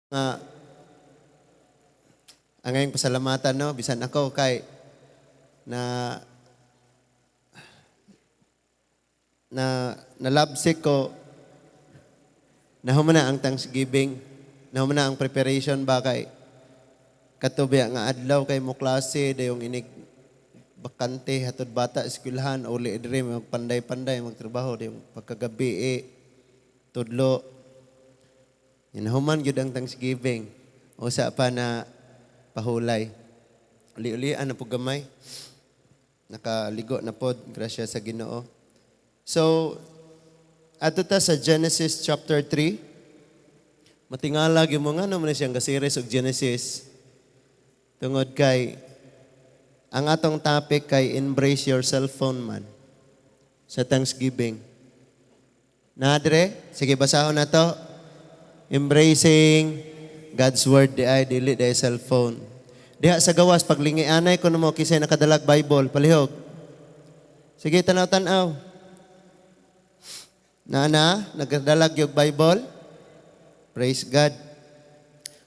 Nga ang ngayong pasalamatan, no, bisan ako kay na na nalabsik ko, nahuman na ang Thanksgiving, nahuman na ang preparation ba, kay katubi nga adlaw kay mo klase, dayong inig bakante, hatod bata eskwelahan, uli diri, magpanday-panday, magtrabaho, dayong pagkagabi eh, tudlo. Nahuman gyud ang Thanksgiving. Usa pa na pahulay. Uli-ulian na po gamay. Nakaligo na pod, grasya sa Ginoo. So, ato ta sa Genesis chapter 3. Matingala gyud mo nga naman siyang ga-series og Genesis. Tungod kay ang atong topic kay "Embrace your cellphone" man sa Thanksgiving. Na dire, sige, basahon na to. Embracing God's word di ay dili di ay cellphone. Diha sa gawas, paglingianay ko mo kisay nakadalag Bible, palihog. Sige, tanaw-tanaw. Nana, nagdalag yung Bible? Praise God.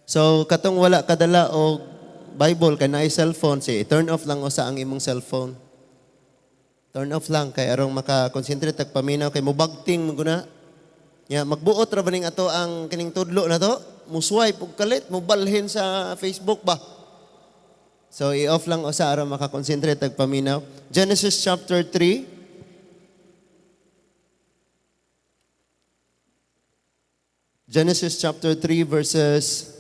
So, katong wala kadala og Bible kay naay cellphone, si turn off lang usa ang imong cellphone. Turn off lang kay arong maka-concentrate tag paminaw, kay mubagting mo guna. Ya, magbuot ra ba ning ato ang kining tudlo na to? Muswipe og kalit, mubalhin sa Facebook ba? So i-off lang usa aron maka-concentrate tag paminaw. Genesis chapter 3. Genesis chapter 3 verses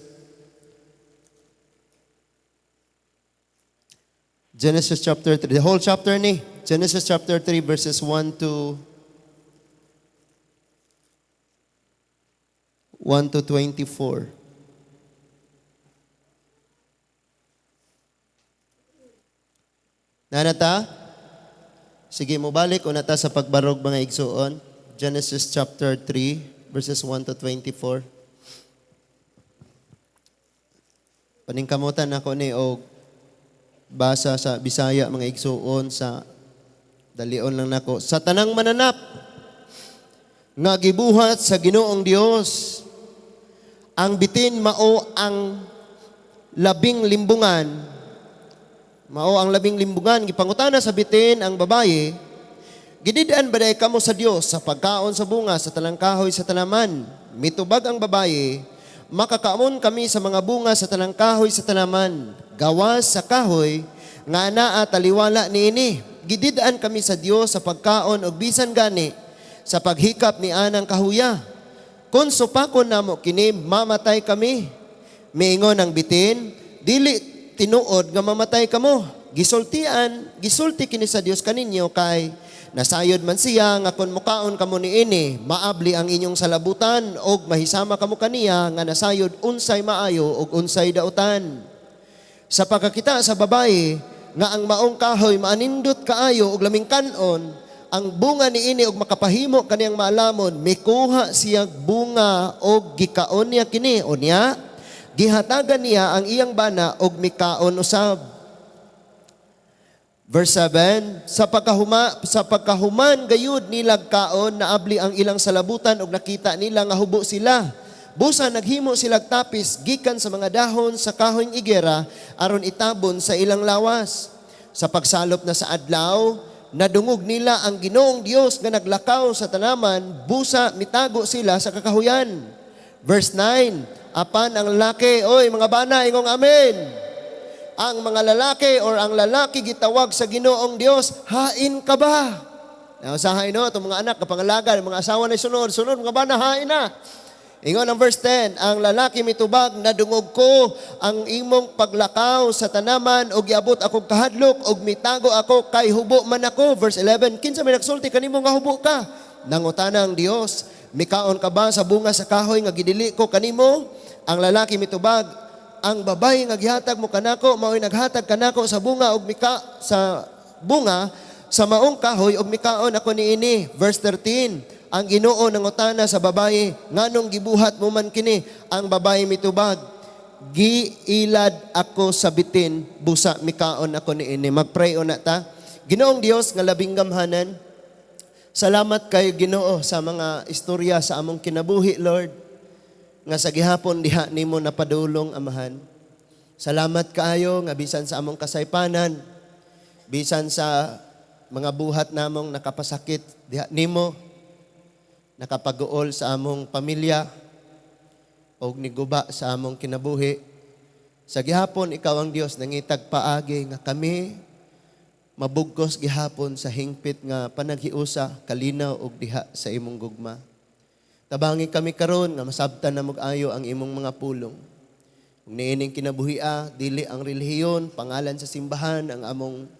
Genesis chapter 3, the whole chapter ni. Genesis chapter 3 verses 1 to 1 to 24. Nanata? Sige, mobalik una ta sa pagbarog, mga igsuon. Genesis chapter 3 verses 1 to 24. Paningkamutan ako ni og basa sa Bisaya, mga igsuon, sa dalion lang nako. Sa tanang mananap nga gibuhat sa Ginoong Dios, ang bitin mao ang labing limbungan. Mao ang labing limbungan. Gipangutana sa bitin ang babaye, "Gididaan ba day kamo sa Dios sa pagkaon sa bunga sa tanang kahoy sa tanaman?" Mitubag ang babaye, "Makakaon kami sa mga bunga sa tanang kahoy sa tanaman. Gawas sa kahoy nga naa taliwala niini. Gididaan kami sa Dios sa pagkaon og bisan gani sa paghikap ni anang kahuya. Kung supakon namo kini, mamatay kami." Miingon ang bitin, "Dili tinuod nga mamatay kamo. Gisultian, gisulti kini sa Dios kaninyo kay nasayod man siya nga kung mukaon kamo niini, maabli ang inyong salabutan og mahisama kamo kaniya nga nasayod unsay maayo og unsay dautan." Sa pagkakita sa babaye nga ang maong kahoy maanindot kaayo og laming kanon ang bunga niini og makapahimo kaniyang maalamon, mikuha siya bunga og gikaon niya kini. Unya gihatagan niya ang iyang bana og mikaon usab. Verse 7, sa pagkahuman gayud nilag kaon, naabli ang ilang salabutan og nakita nila nga hubo sila. Busa naghimo silag tapis gikan sa mga dahon sa kahoyng igera aron itabon sa ilang lawas. Sa pagsalop na sa adlaw, nadungog nila ang Ginoong Dios nga naglakaw sa tanaman, busa mitago sila sa kakahuyan. Verse 9, apan ang lalaki, oy mga bana, ingong amen. Ang mga lalaki or ang lalaki gitawag sa Ginoong Dios, "Hain ka ba?" Nausahay no, itong mga anak, kapangalaga, mga asawa na sunod, sunod, mga bana, hain na. Ingon ang verse 10, ang lalaki mitubag, "Nadungog ko ang imong paglakaw sa tanaman og giabot akong kahadlok og mitago ako kay hubo man ako." Verse 11, "Kinsa may nagsulti kanimo nga hubo ka?" Nangutana ang Dios, "Mikaon ka ba sa bunga sa kahoy nga gidili ko kanimo?" Ang lalaki mitubag, "Ang babaye nga gihatag mo kanako mao'y naghatag kanako sa bunga og mika sa bunga sa maong kahoy og mikaon ako niini." Verse 13, ang Ginoo nangutana sa babaye, "Nganong gibuhat mo man kini?" Ang babaye mitubag, "Giilad ako sa bitin, busa mikaon ako niini." Magpray una ta. Ginoong Dios nga labing gamhanan, salamat kayo, Ginoo, sa mga istorya sa among kinabuhi, Lord. Nga sa gihapon diha nimo napadulong, Amahan. Salamat kaayo nga bisan sa among kasaypanan, bisan sa mga buhat namong nakapasakit diha nimo, nakapaguol sa among pamilya, og niguba sa among kinabuhi. Sa gihapon, ikaw ang Dios nangitag paagi nga kami mabugkos gihapon sa hingpit nga panaghiusa, kalinaw og diha sa imong gugma. Tabangi kami karon nga masabtan na mag-ayo ang imong mga pulong. Ug niining kinabuhia, dili ang relihiyon, pangalan sa simbahan ang among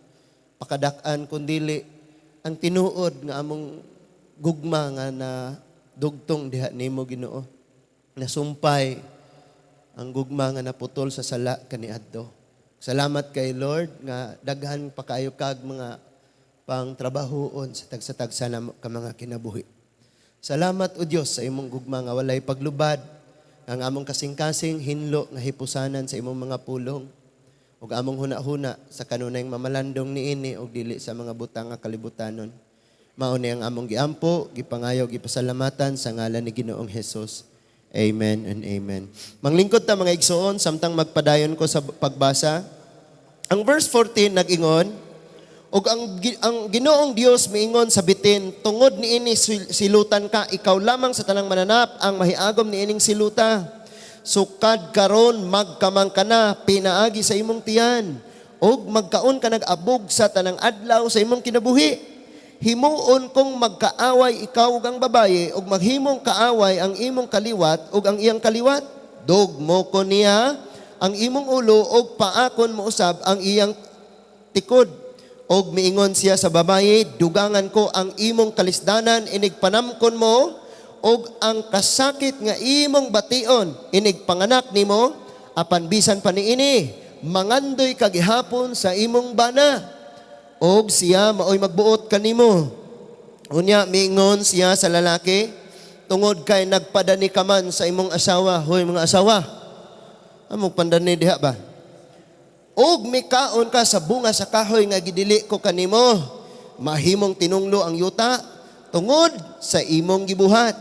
pakadak-an, kundili ang tinuod nga among gugma nga na dugtong diha nimo, Ginoo. Nasumpay ang gugma nga naputol sa sala kaniadto. Salamat kay Lord nga daghan pa kaayo kag mga pangtrabahoon sa tagsa-tagsa na ka mga kinabuhi. Salamat, O Dios, sa imong gugma nga walay paglubad, ang among kasing-kasing hinlo nga hipusanan sa imong mga pulong ug among huna-huna sa kanunayng mamalandong niini ug dili sa mga butang nga kalibutanon. Mao ni ang among giampo, gipangayo, gipasalamatan sa ngalan ni Ginoong Hesus. Amen and amen. Manglingkod ta, mga igsoon, samtang magpadayon ko sa pagbasa. Ang verse 14 nag-ingon, "Ug ang Ginoong Dios miingon sa bitin, 'Tungod niini silutan ka, ikaw lamang sa tanang mananap ang mahiagom niining siluta. Sukad karon magkamang ka na pinaagi sa imong tiyan ug magkaon ka nag abog sa tanang adlaw sa imong kinabuhi. Himuon kong magkaaway ikaw ug ang babaye ug maghimong kaaway ang imong kaliwat ug ang iyang kaliwat. Dugmokon niya ang imong ulo ug paakon mo usab ang iyang tikod.' Og miingon siya sa babaye, 'Dugangan ko ang imong kalisdanan inig panamkon mo ug ang kasakit nga imong bation inig panganak nimo, apan bisan pa niini mangandoy ka gihapon sa imong bana og siya maoy magbuot kanimo.' Unya miingon siya sa lalaki, 'Tungod kay nagpadani ka man sa imong asawa,'" Hoy, mga asawa, among pandani diha ba? "Ug mikaon ka sa bunga sa kahoy nga gidili ko kanimo, mahimong tinunglo ang yuta tungod sa imong gibuhat.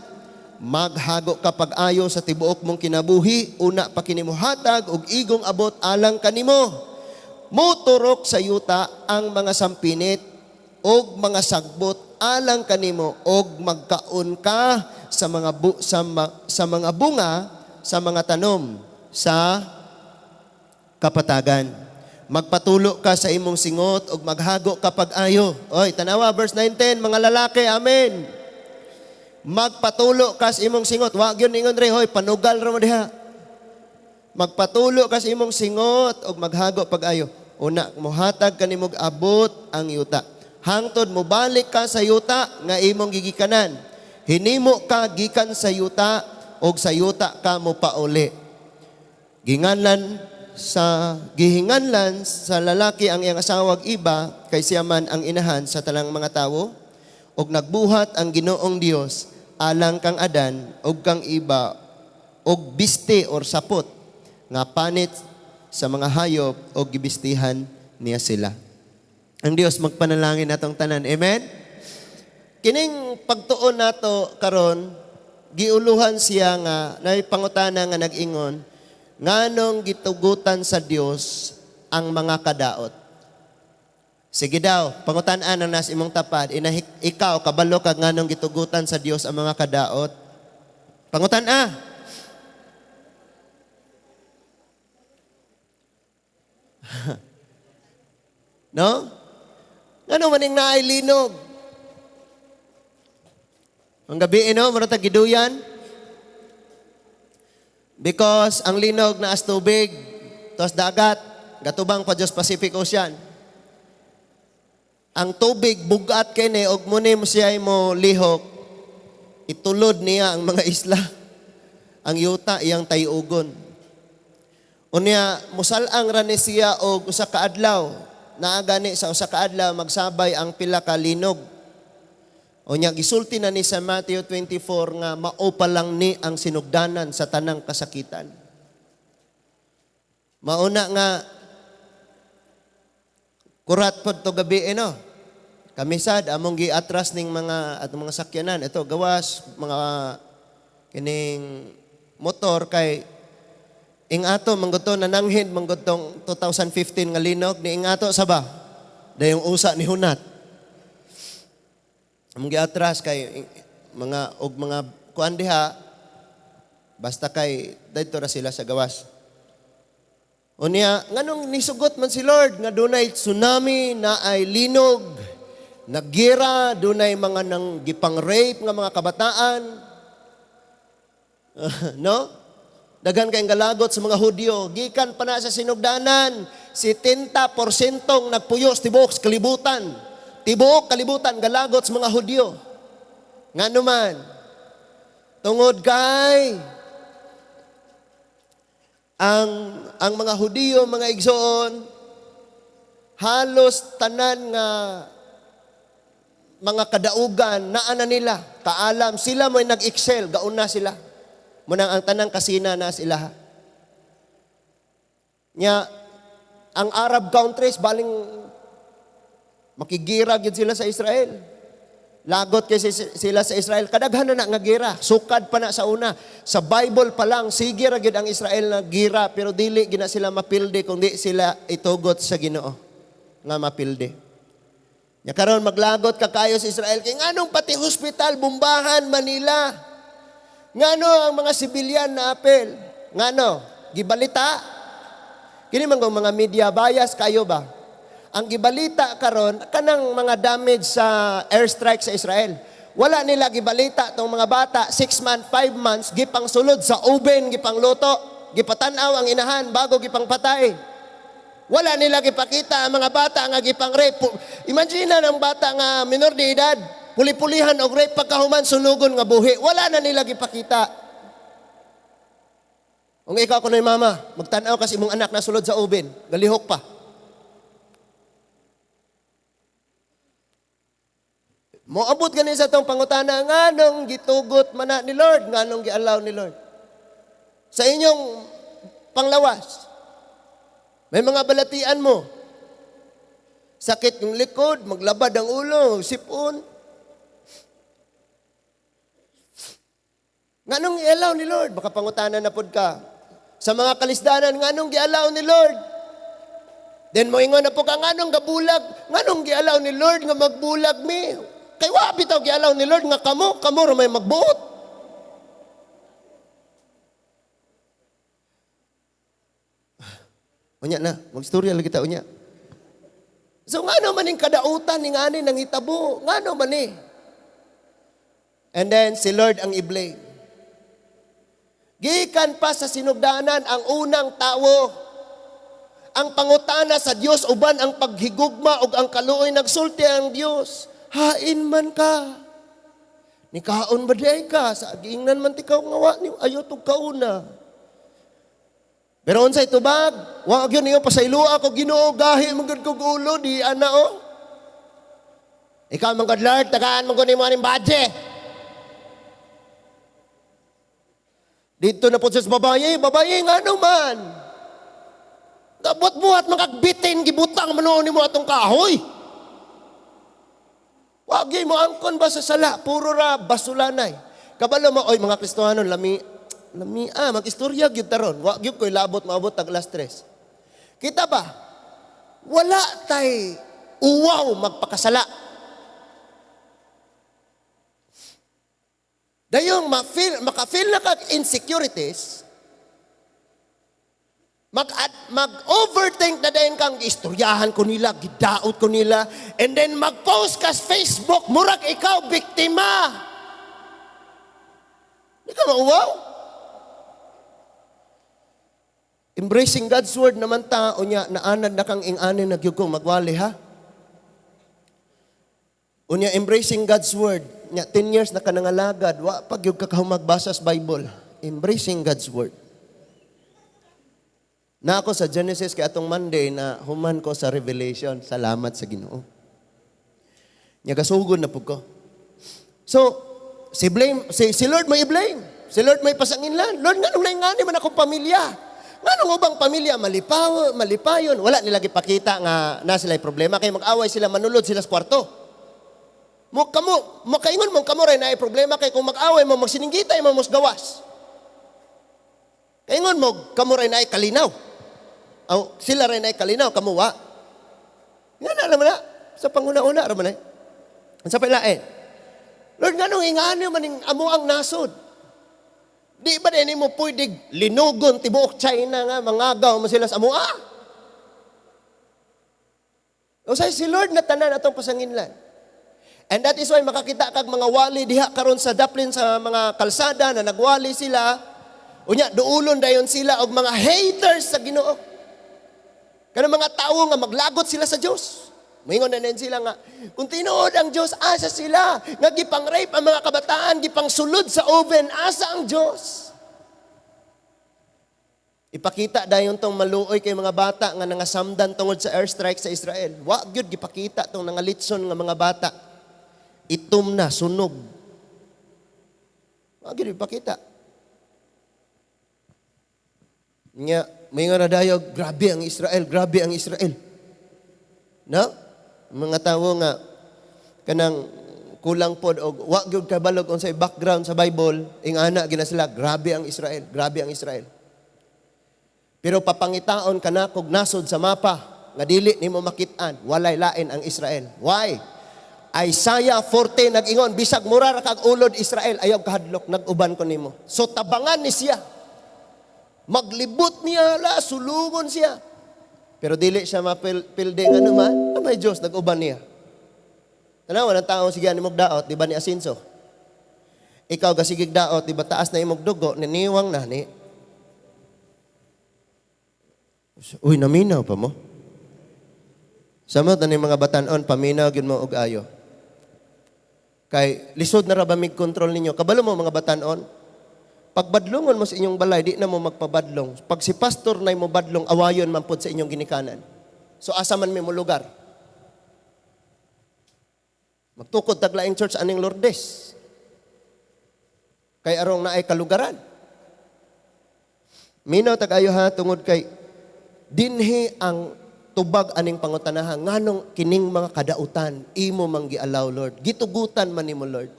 Maghago ka pag-ayo sa tibuok mong kinabuhi, una pa kini mohatag og igong abot alang kanimo. Moturok sa yuta ang mga sampinit og mga sagbot alang kanimo og magkaon ka sa mga bunga sa mga tanom sa kapatagan. Magpatulo ka sa imong singot ug maghago ka pag-ayo." Oy, tanawa verse 19, mga lalaki, amen. Magpatulo ka sa imong singot. Wa gyud ingon re, hoy, panugal ra mo diha. Magpatulo ka sa imong singot ug maghago pag-ayo. Una mohatag kanimog abot ang yuta. Hangtod mobalik ka sa yuta nga imong gigikanan. Hinimo ka gikan sa yuta ug sa yuta ka mopauli." Gihinganlan sa lalaki ang iyang asawag Eva kay siya man ang inahan sa tanang mga tawo. Ug nagbuhat ang Ginoong Dios alang kang Adan ug kang Eva og biste or sapot nga panit sa mga hayop og gibistihan niya sila. Ang Dios magpanalangin natong tanan. Amen. Kining pagtuon nato karon, giuluhan siya nga nay pangutana nga nag-ingon, nganong gitugutan sa Dios ang mga kadaot? Sige daw, pangutan-an ang nas imong tapad, inahik, ikaw kabalo kag nganong gitugutan sa Dios ang mga kadaot? Pangutan-a. No? Ngano maning naay linog? Ang gabi, no, mura tag giduyan. Because ang linog naas tubig, tos dagat, gatubang pa Diyos Pacific Ocean. Ang tubig bugat kini og muni mo siya mo lihok, itulod niya ang mga isla. Ang yuta iyang tayugon. Unya musalang ra ni siya og usa ka adlaw. Naa gani sa usa ka adlaw magsabay ang pila ka linog. Unya gisulti na ni sa Matthew 24 nga mao pa lang ni ang sinugdanan sa tanang kasakitan. Mauna nga kurat pod to gabi eh, no. Kami sad among giatras ning mga atong mga sakyanan ito gawas mga kining motor kay ingato man gud to, nananghid man gud tong 2015 nga linog ni ingato sa ba. Dayong usa ni hunat. Among giatras kay mga og mga kuan diha, basta kay didto ra sila sa gawas. Unya, nganong nisugot man si Lord nga dunay tsunami na ay linog, naggira, dunay mga nang gipang-rape nga mga kabataan? No? Daghan kayong galagot sa mga Hudyo. Gikan pa na sa sinugdanan, 70% nagpuyo sa tibuok sa kalibutan. Tibuok kalibutan galagot sa mga Hudyo. Ngano man? Tungod kay ang mga Hudiyo, mga igsoon, halos tanan nga mga kadaugan naa na nila, kaalam, sila mo'y nag-excel, gauna sila. Munang ang tanang kasina na sila. Nya, ang Arab countries, baling makigira gyud sila sa Israel. Lagot kay sila sa Israel. Kadaghan na na nga gira. Sukad pa na sa una. Sa Bible pa lang, sige ra gyud ang Israel na gira, pero dili gina sila mapildi kung di sila itugot sa Ginoo nga mapildi. Nya karon maglagot ka kayo sa Israel kay nganong pati hospital bombahan Manila? Ngano ang mga sibilyan na apel? Ngano? Gibalita? Kini man kung mga media bias kayo ba? Ang gibalita karon kanang mga damage sa airstrike sa Israel. Wala nila gibalita tong mga bata 6 months, 5 months gipang sulod sa oven, gipang luto, gipatan-aw ang inahan bago gipang patay. Wala nila gipakita ang mga bata nga gipang rape. Imagine na ang bata nga minor de edad, puli-pulihan og rape, pagkahuman sunugon nga buhi. Wala na nila gipakita. Kung ikaw kuno'y mama, magtan-aw kasi imong anak na sulod sa oven, galihok pa. Moabot gani sa atong pangutana, nganong gitugot man na ni Lord, nganong giallow ni Lord? Sa inyong panglawas, may mga balatian mo. Sakit yung likod, maglabad ang ulo, sipon. Nganong giallow ni Lord? Baka pangutana na pod ka. Sa mga kalisdanan, nganong giallow ni Lord? Then moingon na po ka, nganong gabulag? Nganong giallow ni Lord nga magbulag mi? Kay wa bitaw giallow ni Lord nga kamo, kamo ra may magbuot. Unya na, magstorya lagi ta unya. So ngano man ning kadautan ning ani nang hitabo? Ngano man ni? And then si Lord ang i-blame. Gikan pa sa sinugdanan ang unang tawo. Ang pangutana sa Dios uban ang paghigugma ug ang kaluoy, nagsulti ang Dios. Hain man ka. Nikaon ba di ka? Sa giingnan man ti ka nga wa ni ayo tug kauna. Pero unsay tubag? Wa gyud niyo pasayloa ko Ginoo, gahi man gud kog ulo di ana o. Ikaw man gud Lord, tagaan man gud nimo aning budget. Dito na po sa babaye, babaye ngano man? Gabuhat-buhat man kagbitin gibutang man nimo atong kahoy. Wag gyud mo angkon ba sa sala, puro ra basulanay. Kabalo mo oy mga Kristohanon, lami lami mag-istorya gyud taron. Wa gyud koy labot maabot tag alas 3. Kita ba? Wala tay uwaw magpakasala. Dayong maka-feel na kag insecurities, mag-overthink na dayon kang istoryahan ko nila, gidaot ko nila, and then mag-post ka sa Facebook, murag ikaw biktima. Di ka mauwaw. Embracing God's word naman ta, unya, naanad na kang inganin na gyud kong magwali, ha? Unya, embracing God's word, nya, 10 years na ka nangalagad, wa pa gyud ka kahumagbasa sa Bible. Embracing God's word. Na ako sa Genesis kay atong Monday na human ko sa Revelation. Salamat sa Ginoo. Nya gasugod na pud ko. So, si Lord may i-blame. Si Lord may pasanginlan. Lord, nganong naingani man akong pamilya? Nganong ubang pamilya malipayon? Wala nila gipakita nga na sila'y problema. Kay mag-away sila, manulod sila sa kwarto. Mo kamo, makaingon mo kamo rin na problema kay kung mag-away mo, magsininggitay mo, mas gawas. Kaingon mo, kamo rin ay kalinaw. Aw, sila rin ay kalinaw, kamo wa. Nga na naman na, sa panguna-una raman eh. Sa pailain. Lord, nganong ingani man ning amo ang nasod? Di ba din mo pwede linugon tibuok China nga mangagaw mo sila sa amoa? O say si Lord na tanan atong pasanginlan. And that is why makakita kag mga wali diha karon sa daplin sa mga kalsada na nagwali sila. Unya duulon dayon sila og mga haters sa Ginoo. Kanang mga tawo nga maglagot sila sa Dios. Moingon na din sila nga kung tinuod ang Dios, asa sila? Nga gipang-rape ang mga kabataan, gipang sulod sa oven, asa ang Dios? Ipakita dayon tong maluoy kay mga bata nga nangasamdan tungod sa airstrike sa Israel. Wa gyud gipakita tong nangalitson nga mga bata. Itom na, sunog. Wa gyud ipakita. Nya, may nga nadayog, grabe ang Israel, grabe ang Israel. No? Mga tawo nga kanang kulang pod og wa gyud kabalog unsay background sa Bible, ingana gina sila, grabe ang Israel, grabe ang Israel. Pero papangitaon ka na kog nasod sa mapa nga dili nimo makit-an, walay lain ang Israel. Why? Isaiah 40 nag-ingon, bisag mura ra kag ulod, Israel, ayaw kahadlok, nag-uban ko nimo. So tabangan ni siya. Maglibot niya la, sulungon siya. Pero dili siya mapilde nga naman, ah, may Diyos nag-uban niya. Tanawa ng tao sige nimog daot, di ba ni asinso? Ikaw gasigig daot, di ba taas na imong dugo, niniwang na ni. Uy, naminaw pa mo. Samot na ni mga batanon, paminaw gyud mo og ayo. Kay lisod na ra ba mig control ninyo? Kabalo mo, mga batanon, pagbadlongon mo sa inyong balay, di na mo magpabadlong. Pag si pastor na mo badlong, awayon man pod sa inyong ginikanan. So asa man mi mo lugar? Magtukod taglaing church aning Lourdes. Kay arong naay kalugaran. Minaw tag-ayo ha, tungod kay dinhi ang tubag aning pangutanahan nganong kining mga kadautan imo mang gialaw, Lord? Gitugutan man nimo, Lord?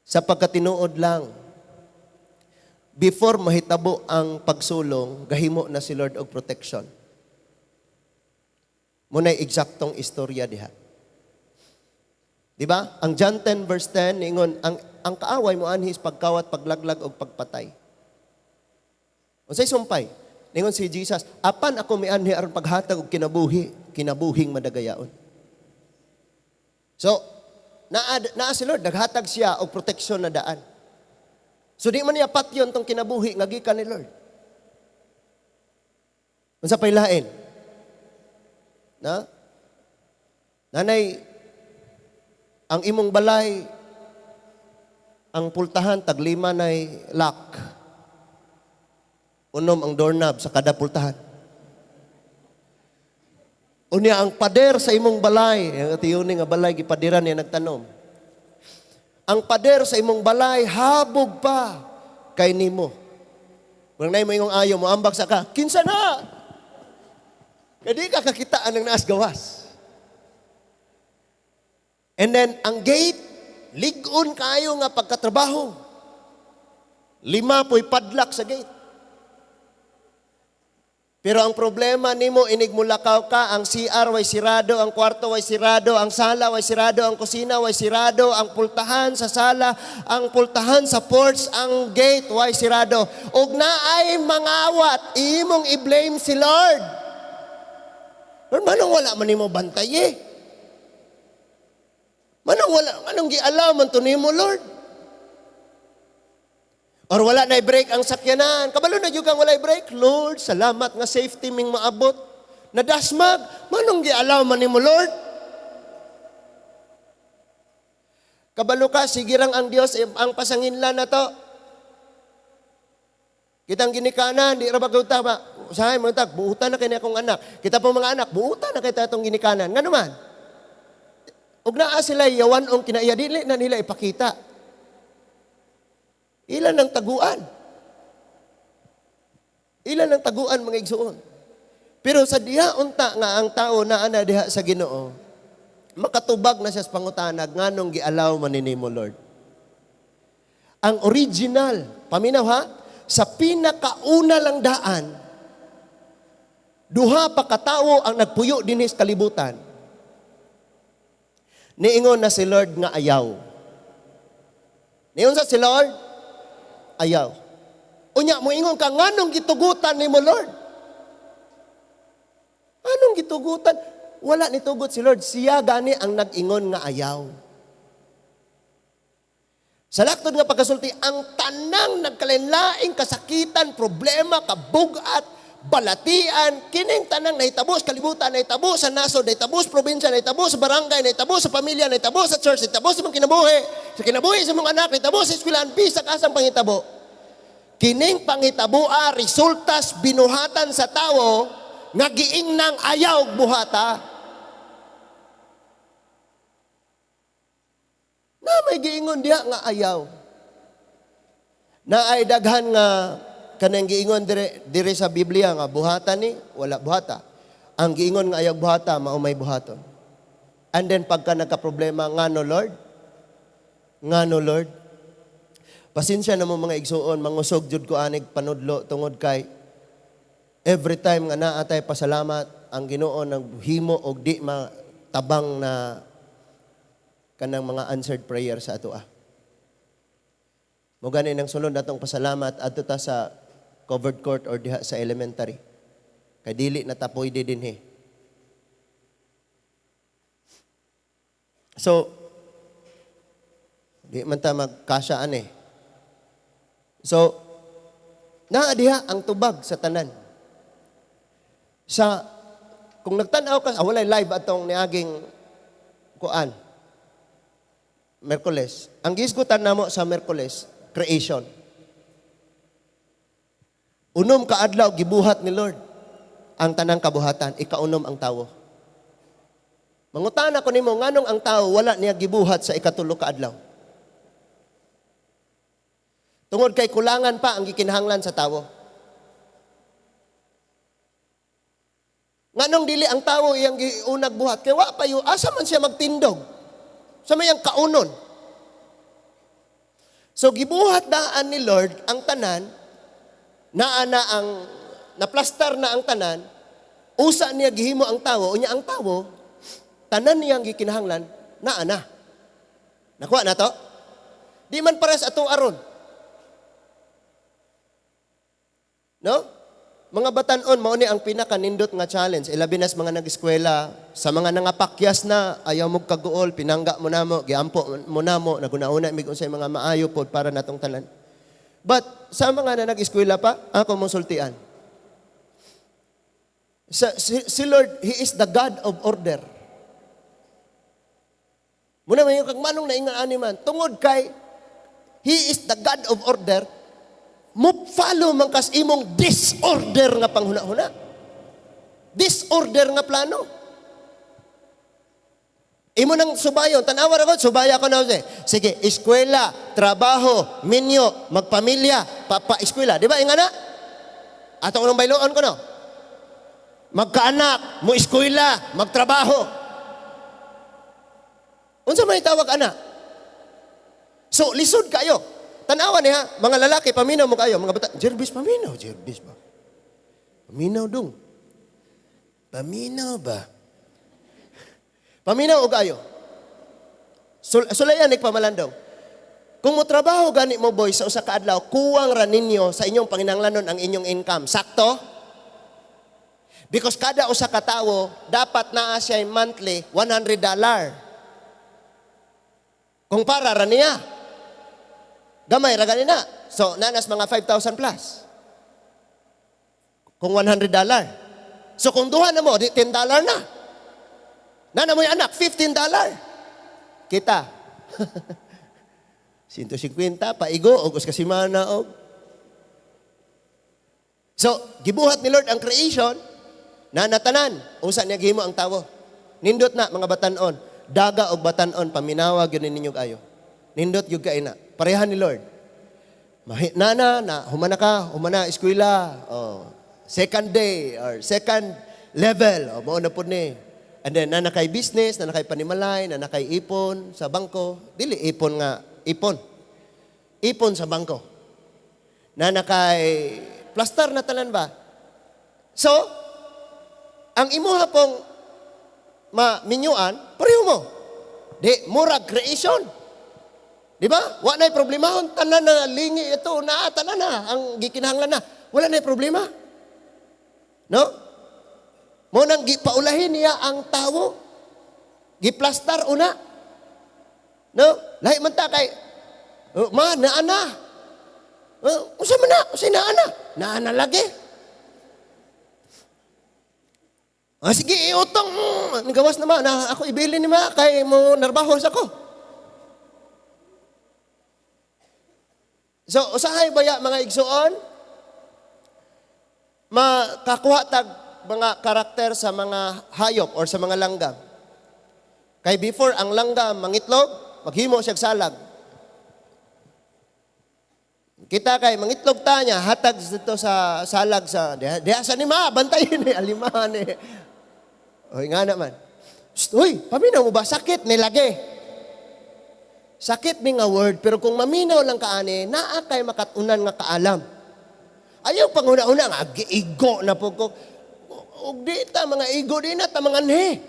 Sa pagkatinuod lang, before mahitabo ang pagsulong, gahimo na si Lord og protection. Muna'y eksaktong istorya diha. Di ba? Ang John 10 verse 10 niingon ang kaaway mo anhi is pagkawat, paglaglag og pagpatay. Unsay sumpay? Ningon si Jesus, "Apan ako mianhi aron paghatag og kinabuhi, kinabuhing madagayaon." So, naa naa si Lord, naghatag siya og proteksyon na daan. So di man niya patyon tong kinabuhi nga gikan ni Lord. Unsa pay lain? Na? Nanay, ang imong balay, ang pultahan, taglima nay lock. 6 ang doorknob sa kada pultahan. Unya ang pader sa imong balay, ang tiyuni nga balay gipadiran niya nagtanom. Ang pader sa imong balay habog pa kay nimo. Kung nay mo ingong ayo mo ambak sa ka, kinsa na? Kay di ka kakitaan ng naas gawas. And then ang gate, lig-on kayo nga pagkatrabaho. 5 po'y padlock sa gate. Pero ang problema nimo, inig mulakaw ka, ang CR way sirado, ang kwarto way sirado, ang sala way sirado, ang kusina way sirado, ang pultahan sa sala, ang pultahan sa porch, ang gate way sirado. Ug naay mangawat, imong i-blame si Lord. Lord, manong wala man nimo bantay eh? Manong wala, anong gialaw man to nimo, Lord? Or wala na brake ang sakyanan. Kabalo na jud kang walay brake. Lord, salamat nga safety ming maabot. Nadasmag, manong gialaw man nimo, Lord? Kabalo ka, sige rang ang Dios ang pasanginlan na to. Kitang ginikanan, di ra ba gauta ba? Usahay mo tag, buutan na kay akong anak. Kita po mga anak, buutan na kay atong ginikanan. Ngano man? Ug naa sila yawan ong kinaiya, dili na nila ipakita. Ilan ang taguan? Ilan ang taguan, mga igsuon? Pero sa diha unta nga ang tao na ana diha sa Ginoo, makatubag na siya sa pangutanag nganong gialaw man nimo, Lord? Ang original, paminaw ha, Sa pinakauna lang daan, duha pa katawo ang nagpuyo dinhi sa kalibutan. Niingon na si Lord nga ayaw. Niingon sa si Lord, ayaw. Unya, moingon ka, nganong gitugutan nimo, Lord? Anong gitugutan? Wala nitugot si Lord. Siya gani ang nag-ingon nga ayaw. Sa laktod nga pagkasulti, ang tanang nagkalain-laing kasakitan, problema, kabugat, balatian, kining tanang nahitabo sa kalibutan, nahitabo sa nasod, nahitabo sa probinsya, nahitabo sa barangay, nahitabo sa pamilya, nahitabo sa church, nahitabo sa mga kinabuhi, sa kinabuhi sa mga anak, nahitabo sa eskwelahan, bisag asang panghitabo. Kining panghitaboa, resultas binuhatan sa tawo, nga giingnang ayaw buhata. Na may giingon diha nga ayaw. Na ay daghan nga kanang giingon dire, dire sa Biblia nga buhata ni, wala buhata. Ang giingon nga ayaw buhata, mao may buhaton. And then pagka nagka-problema, ngano, Lord? Ngano, Lord? Pasensya na mo, mga igsuon, mangusog jud ko anig panudlo tungod kay every time nga naa tay pasalamat, ang Ginoo naghimo og di matabang na kanang mga answered prayer sa ato ah. Mo gani nang sulod natong pasalamat adto ta sa covered court or diha sa elementary. Kay dili na ta pwede dinhi. So, di man ta magkasya ani. So, naa diha ang tubag sa tanan. Sa kung nagtan-aw ka, walay live atong niaging kuan. Merkules. Ang gisgutan namo sa Merkules, creation. 6 ka adlaw gibuhat ni Lord ang tanang kabuhatan, ikaunom ang tawo. Mangutana ko nimo, nganong ang tawo wala niya gibuhat sa 3 ka adlaw? Tungod kay kulangan pa ang gikinahanglan sa tawo. Nganong dili ang tawo iyang giunag buhat? Kay wa pa yu, asa man siya magtindog? Sa mayang kaunon. So gibuhat daan ni Lord ang tanan, naa na ang naplastar na ang tanan, usa niya gihimo ang tawo, unya ang tawo, tanan niyang gikinahanglan, naa na. Nakuha na to? Di man pares ato aron. No? Mga batan-on, mao ni ang pinakanindot nga challenge. Ilabi nas mga nag-eskwela, sa mga nangapakyas na, ayaw mo kaguol, pinangga mo namo, giampo mo namo, naguna-una mig unsay mga maayo pod para natong tanan. But sa mga na nag-eskwela pa, ako mong sultian. Si Lord, He is the God of order. Muna may kag manong naingan ani man, tungod kay He is the God of order, mo follow man kas imong disorder nga panghuna-huna. Disorder nga plano. Imo nang subayon, tan-awa ra ko, subaya ko na sige. Sige, eskwela, trabaho, minyo, magpamilya, papa-eskwela. Di ba ingana? Ato nang bayloon ko no. Magkaanak, mo eskwela, magtrabaho. Unsa man itawag ana? So lisod kayo. Tanawa niya, mga lalaki, paminaw mo kayo. Mga bata, Jervis, paminaw. Jervis ba? Paminaw dong. Paminaw ba? Paminaw o kayo? Sulayan, nagpamalandong. Kung mo trabaho gani mo, boy, sa usa ka adlaw, kuwang ra ninyo sa inyong panginahanglanon ang inyong income. Sakto? Because kada usa ka tawo, dapat naa siya monthly $100. Kung para ra niya. Gamay ra gani na. So, nanas mga 5,000 plus. Kung $100. So, kung duha na mo, di $10 na. Nana mo yung anak, $15. Kita. 150, paigo, og usa ka semana, og. So, gibuhat ni Lord ang creation, nanatanan, unsa niya gihimo ang tawo. Nindot na, mga batan-on. Daga og batan-on, paminawa gyud ninyo kayo. Nindot gyud kay na. Parehan ni Lord. Nana, na, humana ka, humana, eskwela, oh, second day, or second level, oh, mao na pud ni. And then, nana kay business, nana kay panimalay, nana kay ipon sa bangko. Dili, ipon nga, ipon. Ipon sa bangko. Na nakay plaster na tanan ba? So, ang imuha pong maminyuan, pareho mo. Di, murag creation. Di ba? Wa na'y problemahon. Tanan na lingi ito, na, tanan na. Ang gikinahanglan na. Wala na'y problema. No? Mao nang gipaulahin niya ang tawo. Giplastar una. No? Lahi man ta kay, oh, ma, naa na. Oh, unsa man na? Unsa naa na? Naa na lagi. Ah, sige, iutong. Gawas na ma, na ako ibili ni ma, kay mo narbahos ako. So, usahay baya mga igsuon, makakuha tag mga karakter sa mga hayop or sa mga langgam. Kay before ang langgam mangitlog, maghimo siya salag. Kita kay mangitlog ta niya, hatag dito sa salag sa diha, diha sa ni ma, bantayin ni alimahan ni. Oy nga naman. Psst, uy, paminaw mo ba sakit ni lagi? Sakit ni nga word, pero kung maminaw lang kaani, naa kay makatunan nga kaalam. Ayaw panguna-una nga igo na po ko. Og di ta mga igo di na ta mga anhe.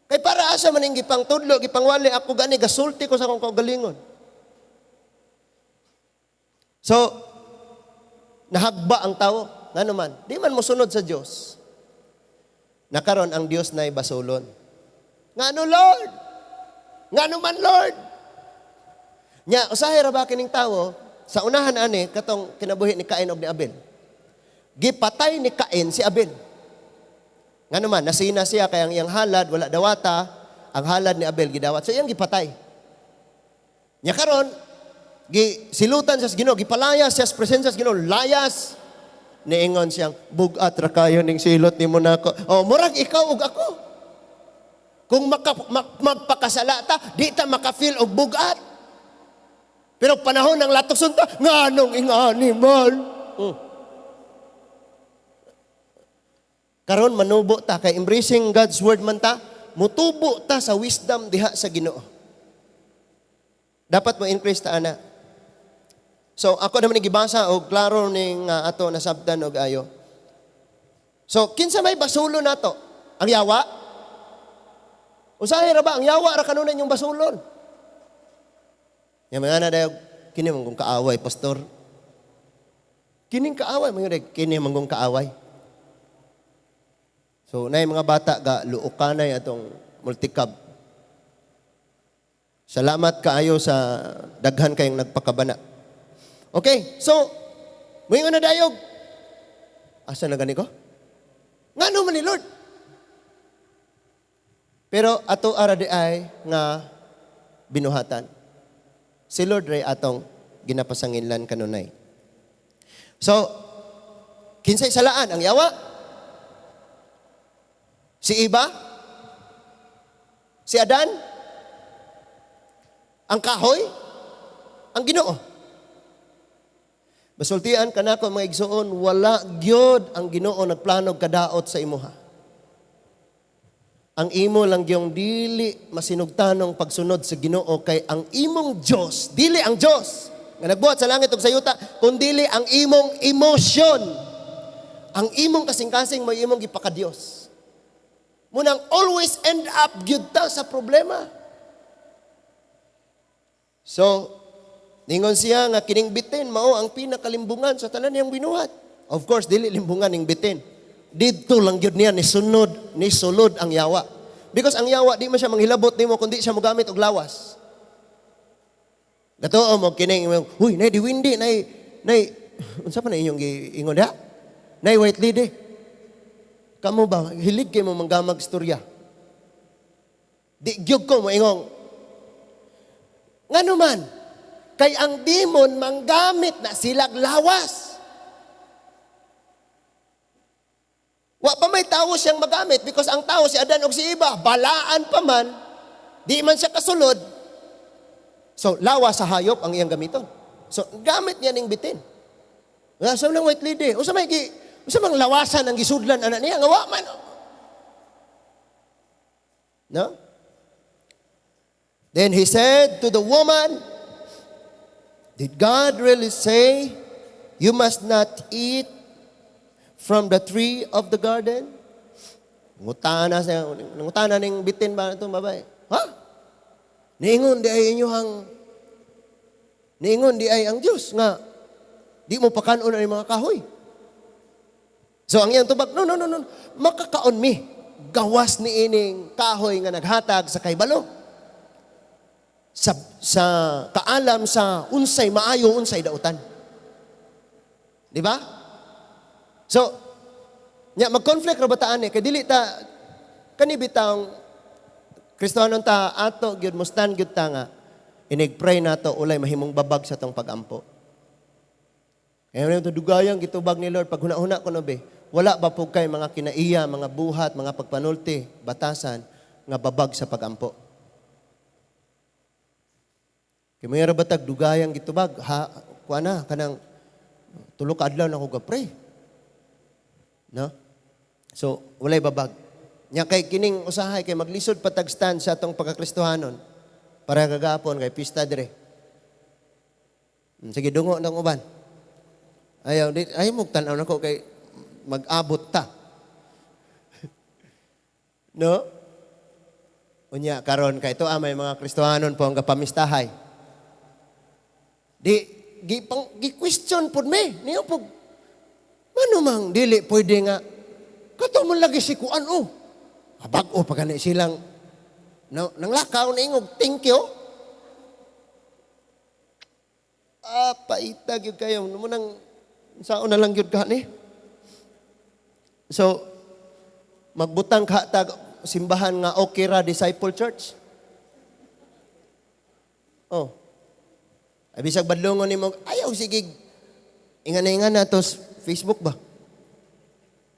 Kay para asa man ning gipangtudlo, gipangwali ako gani gasulti ko sa akong kaugalingon. So, nahagba ang tao. Ngano man, di man mosunod sa Dios. Nakaron ang Dios na'y basulon. Ngano Lord? Ngano man Lord? Nya usahay ra ba kining tawo sa unahan ani katong kinabuhi ni Cain og ni Abel. Gipatay ni Cain si Abel. Ngano man, nasina siya kay ang iyang halad wala dawata, ang halad ni Abel gidawat. So iyang gipatay. Nya karon gi silutan siya sa Ginoo, gipalayas siya sa presensya sa Ginoo, layas. Niingon siyang, bugat ra kayo ning silot nimo nako. Oh, murag ikaw ug ako. Kung magpakasala ta, di ta maka-feel og bugat. Pero panahon ng latok sunta, nganong ingani man. Karon manubo ta kay embracing God's word man ta, mutubo ta sa wisdom diha sa Ginoo. Dapat mo increase ta ana. So ako naman gibasa og klaro ning ato nasabtan og ayo. So kinsa may basulo nato? Ang yawa? Usahay ra ba ang yawa ra kanunay inyong basulon? Yang mga na dayog, kini man kong kaaway, pastor. Kining kaaway, mga dayog, kini man kong kaaway. So nay mga bata ga luokanay atong multicab. Salamat kaayo sa daghan kayong nagpakabana. Okay, so moingon na dayog. Asa na gani ko? Ngano man ni Lord? Pero ato ara di ay nga binuhatan. Si Lord ray atong ginapasanginlan kanunay. So, kinsay salaan ang yawa? Si Iba? Si Adan? Ang kahoy? Ang Ginoo? Basultian kanako mga igsoon, wala gyud ang Ginoo nagplano kadaot sa imuha. Ang imo lang gyung dili masinugtanong pagsunod sa Ginoo kay ang imong Dios, dili ang Dios nga nagbuhat sa langit ug sa yuta, kundili ang imong emotion. Ang imong kasing-kasing mo imong gipakadiyos. Munang always end up gyud ta sa problema. So, ningon siya nga kining bitin mao ang pinakalimbungan sa tanan niyang binuhat. Of course, dili limbungan ning bitin. Didto lang gyud niya nisunod, nisulod ang yawa. Because ang yawa di man siya manghilabot nimo kundi siya mogamit og lawas. Gatuo mo kining huy nay di windy nay nay unsa pa na inyong giingon diha? Nay white lady. Kamo ba hilig kay mo manggamag istorya? Di gyud ko moingong ngano man kay ang demon manggamit na silag lawas. Wa pa may tao siyang magamit because ang tao si Adan og si Eva, balaan pa man, di man siya kasulod. So, lawas sa hayop ang iyang gamiton. So, gamit niya ning bitin. Sa nang white lady, usa may gi, usa mang lawasan ang gisudlan ana niya nga wa man. No? Then he said to the woman, "Did God really say you must not eat from the tree of the garden?" Ngutana siya, ngutana ning bitin ba itong babae? Ha? Niingon diay ang Diyos nga di mo pakanon ang mga kahoy. So ang iyang tubag, "No, no, no, no, makakaon mi. Gawas ni ining kahoy nga naghatag sa kahibalo sa kaalam sa unsay maayo, unsay dautan." Di ba? So, nya mag-conflict ra ba ta ani kay dili ta kani bitang Kristohanon ta, ato gyud mustan gyud ta nga inig-pray nato ulay mahimong babag sa atong pagampo. Kaya ito dugayang gitubag ni Lord, pag huna-huna ko no be, wala ba po kay mga kinaiya, mga buhat, mga pagpanulti, batasan, nga babag sa pagampo? Kay may ra batag dugayang gitubag, ha, kuha na, kanang tulo ka adlaw na ko ga-pray. No? So, walay babag. Nya kay kining usahay kay maglisod patag stand sa atong pagkakristohanon. Para kagapon kay pista dire. Sige, dungo ng uban. Ayaw, di, ayaw mo tan-aw nako kay mag-abot ta. No? Unya karon kay ito may mga Kristohanon po ang gapamistahay. Di gi pang gi question pud mi niyo pug mano mang dili pwede nga kato man lagi si kuan oh. Bag-o pa gani silang no, nang lakaw na ingog thank you. Ah, paita gyud kayo mo nang saon na lang gyud ka ni. So magbutang ka tag simbahan nga okay ra disciple church. Oh. Ay bisag badlongon nimo, ayaw sige ingana-ingana na to Facebook ba?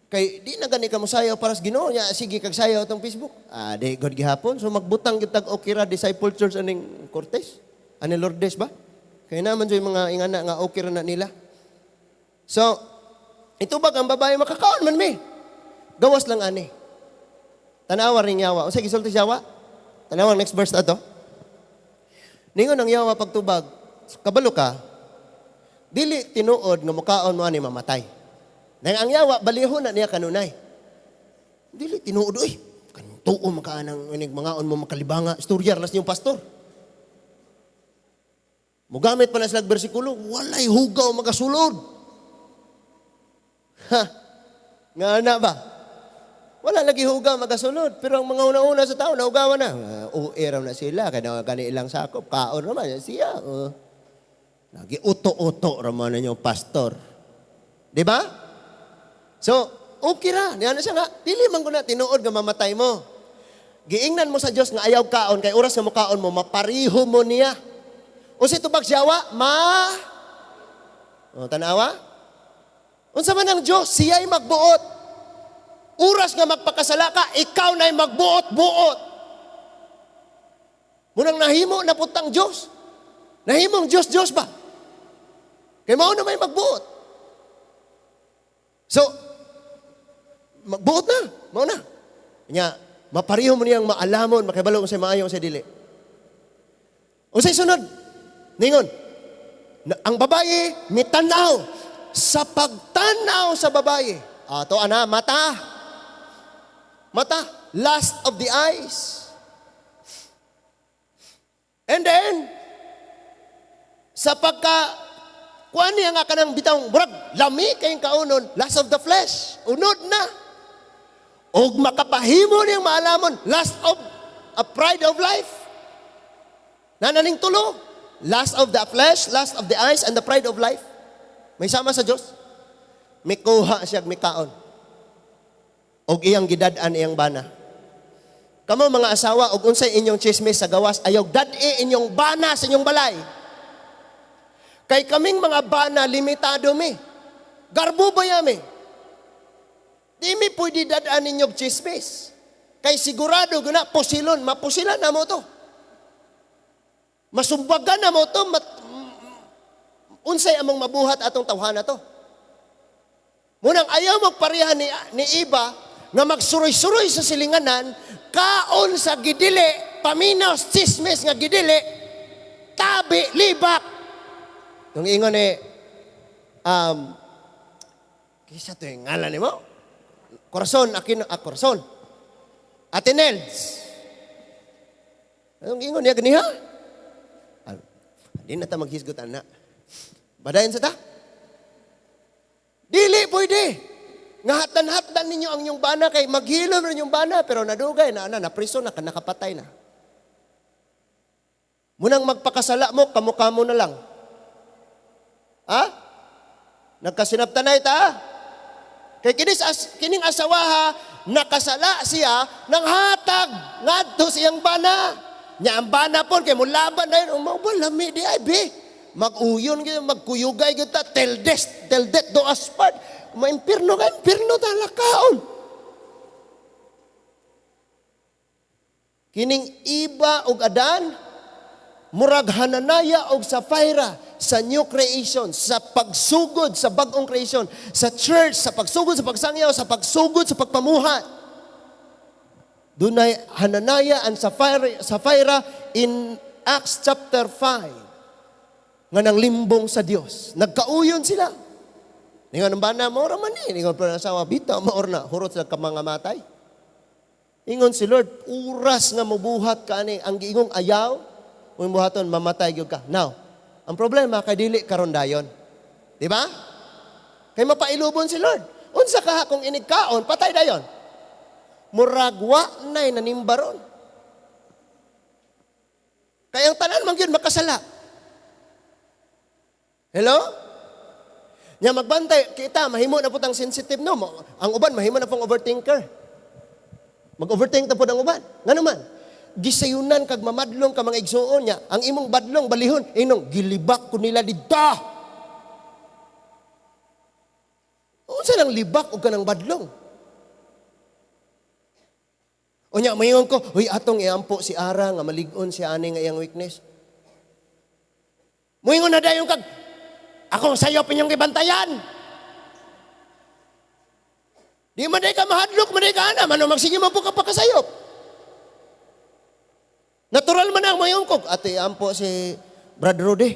Kay di na gani ka mosayaw para sa Ginoo nya sige kag sayaw tong Facebook. Ah, di god gihapon. So magbutang gyud tag okay ra disciple church aning Cortez, aning Lourdes ba? Kay naman yung mga ingana nga okay ra na nila. So, ito ba ang babae, makakaon man mi? Gawas lang ani. Tanawa rin yawa. Unsa gisulti sa yawa? Tanawa next verse ato. Ningon ang yawa pagtubag, kabalo ka, dili tinuod nga mukaon mo ani mamatay. Nang ang yawa, balihon na niya kanunay. Dili tinuod oy. Kantuo makaanang inig mangaon mo makalibanga. Istorya ras niyong pastor. Mugamit pa na sila bersikulo, walay hugaw magasulod. Ha? Nga na ba? Wala lagi hugaw magasulod. Pero ang mga una-una sa tao, naugawan na. Uh, raw na sila, kaya gani ilang sakop, kaon naman, siya. Lagi uto-uto raman na yung pastor. Di ba? So, okay ra. Niya na siya nga, dili man ko na tinuod nga mamatay mo. Giingnan mo sa Dios nga ayaw kaon, kay oras nga mo kaon mo, mapariho mo niya. O si tubag siyawa, ma... O, tanawa? Unsa man ang Diyos, siya'y magbuot. Oras nga magpakasala ka, ikaw na'y magbuot-buot. Munang nahimo na putang Diyos. Nahimong Diyos, Diyos ba? Kay mao na may magbuot. So, magbuot na, mao na. Nya, mapariho mo niyang maalamon, makibalo sa maayo sa dili. Unsay sunod? Ningon, na, ang babae mitanaw. Sa pagtanaw sa babae, ato ana, mata. Mata, lust of the eyes. And then, sa pagka, kuan niya nga kanang bitang, murag, lami kayong kaunon, lust of the flesh, unod na. Og makapahimo niyang maalamon, lust of a pride of life. Nananing tulo, lust of the flesh, lust of the eyes, and the pride of life. May sama sa Diyos. Mikuha siya mikaon. Og iyang gidad-an iyang bana. Kamo mga asawa, og unsay inyong chismis sa gawas, ayaw dad-i inyong bana sa inyong balay. Kay kaming mga bana, limitado mi. Garbo ba yami? Di mi pwede dad-an ninyong chismis. Kay sigurado guna pusilon, mapusilan na mo to. Masumbagan na mo to, unsay among mabuhat atong tawhana to. Munang ayaw magpareha ni iba nga magsuroy-suroy sa silinganan, kaon sa gidili, paminaw chismis nga gidili, tabi, libak. Nung ingon ni, kisa to yung ngalan nimo? Corazon, akin, ah, Corazon. Ate Nels. Anong ingon niya ganiha? Ah, di na ta maghisgot ana. Badayon sa ta? Dili pwede. Nga hatdan-hatdan ninyo ang inyong bana kay maghilom rin yung bana pero nadugay na ana na priso na nakapatay na. Munang magpakasala mo, kamukha mo na lang. Ha? Nagkasinabtanay ta? Kay kinis as, kining asawa ha, nakasala siya ng hatag ngadto siyang bana. Nya ang bana pon kay mulaban na yun, mao ba lami di ay be. Mag-uyon gyud, magkuyugay gyud ta till death do us part. Maimpirno ka, impirno ta lakaon. Kining Iba ug Adan, murag Hananaya og Sapphira sa new creation, sa pagsugod sa bag-ong creation, sa church, sa pagsugod sa pagsangyaw, sa pagsugod sa pagpamuhat. Dunay Hananaya and Sapphira in Acts chapter 5 nga nang limbong sa Dios. Nagkauyon sila. Ningon ang bana, mao ra man ni. Ningon pa asawa, bitaw, mao na. Hurot sila ka mga matay. Ingon si Lord, oras nga mobuhat ka ani ang giingong ayaw, kung buhaton, mamatay gyud ka. Now, ang problema kay dili karon dayon. Di ba? Kay mapailubon si Lord. Unsa ka kung inigkaon, patay dayon. Murag wa nay nanimbaron. Kay ang tanan man gyud makasala. Hello? Nya magbantay kita, mahimo na pud ang sensitive, no. Ang uban mahimo na pong overthinker. Mag-overthink ta pud ang uban. Ngano man? Gisayunan kag mamadlong ka mga igsuon niya. Ang imong badlong balihon, inong gilibak ko nila didto. Unsa nang libak og kanang badlong? Unya mayon ko, huy, atong iampo si Ara nga malig-on si ani nga iyang weakness. Moingon na dayon kag akong sayop inyong gibantayan. Di man day ka mahadlok, man day ka ana, man magsige man po ka pakasayop. Natural man ang moingon ko, ate ampo si Brad Rudy.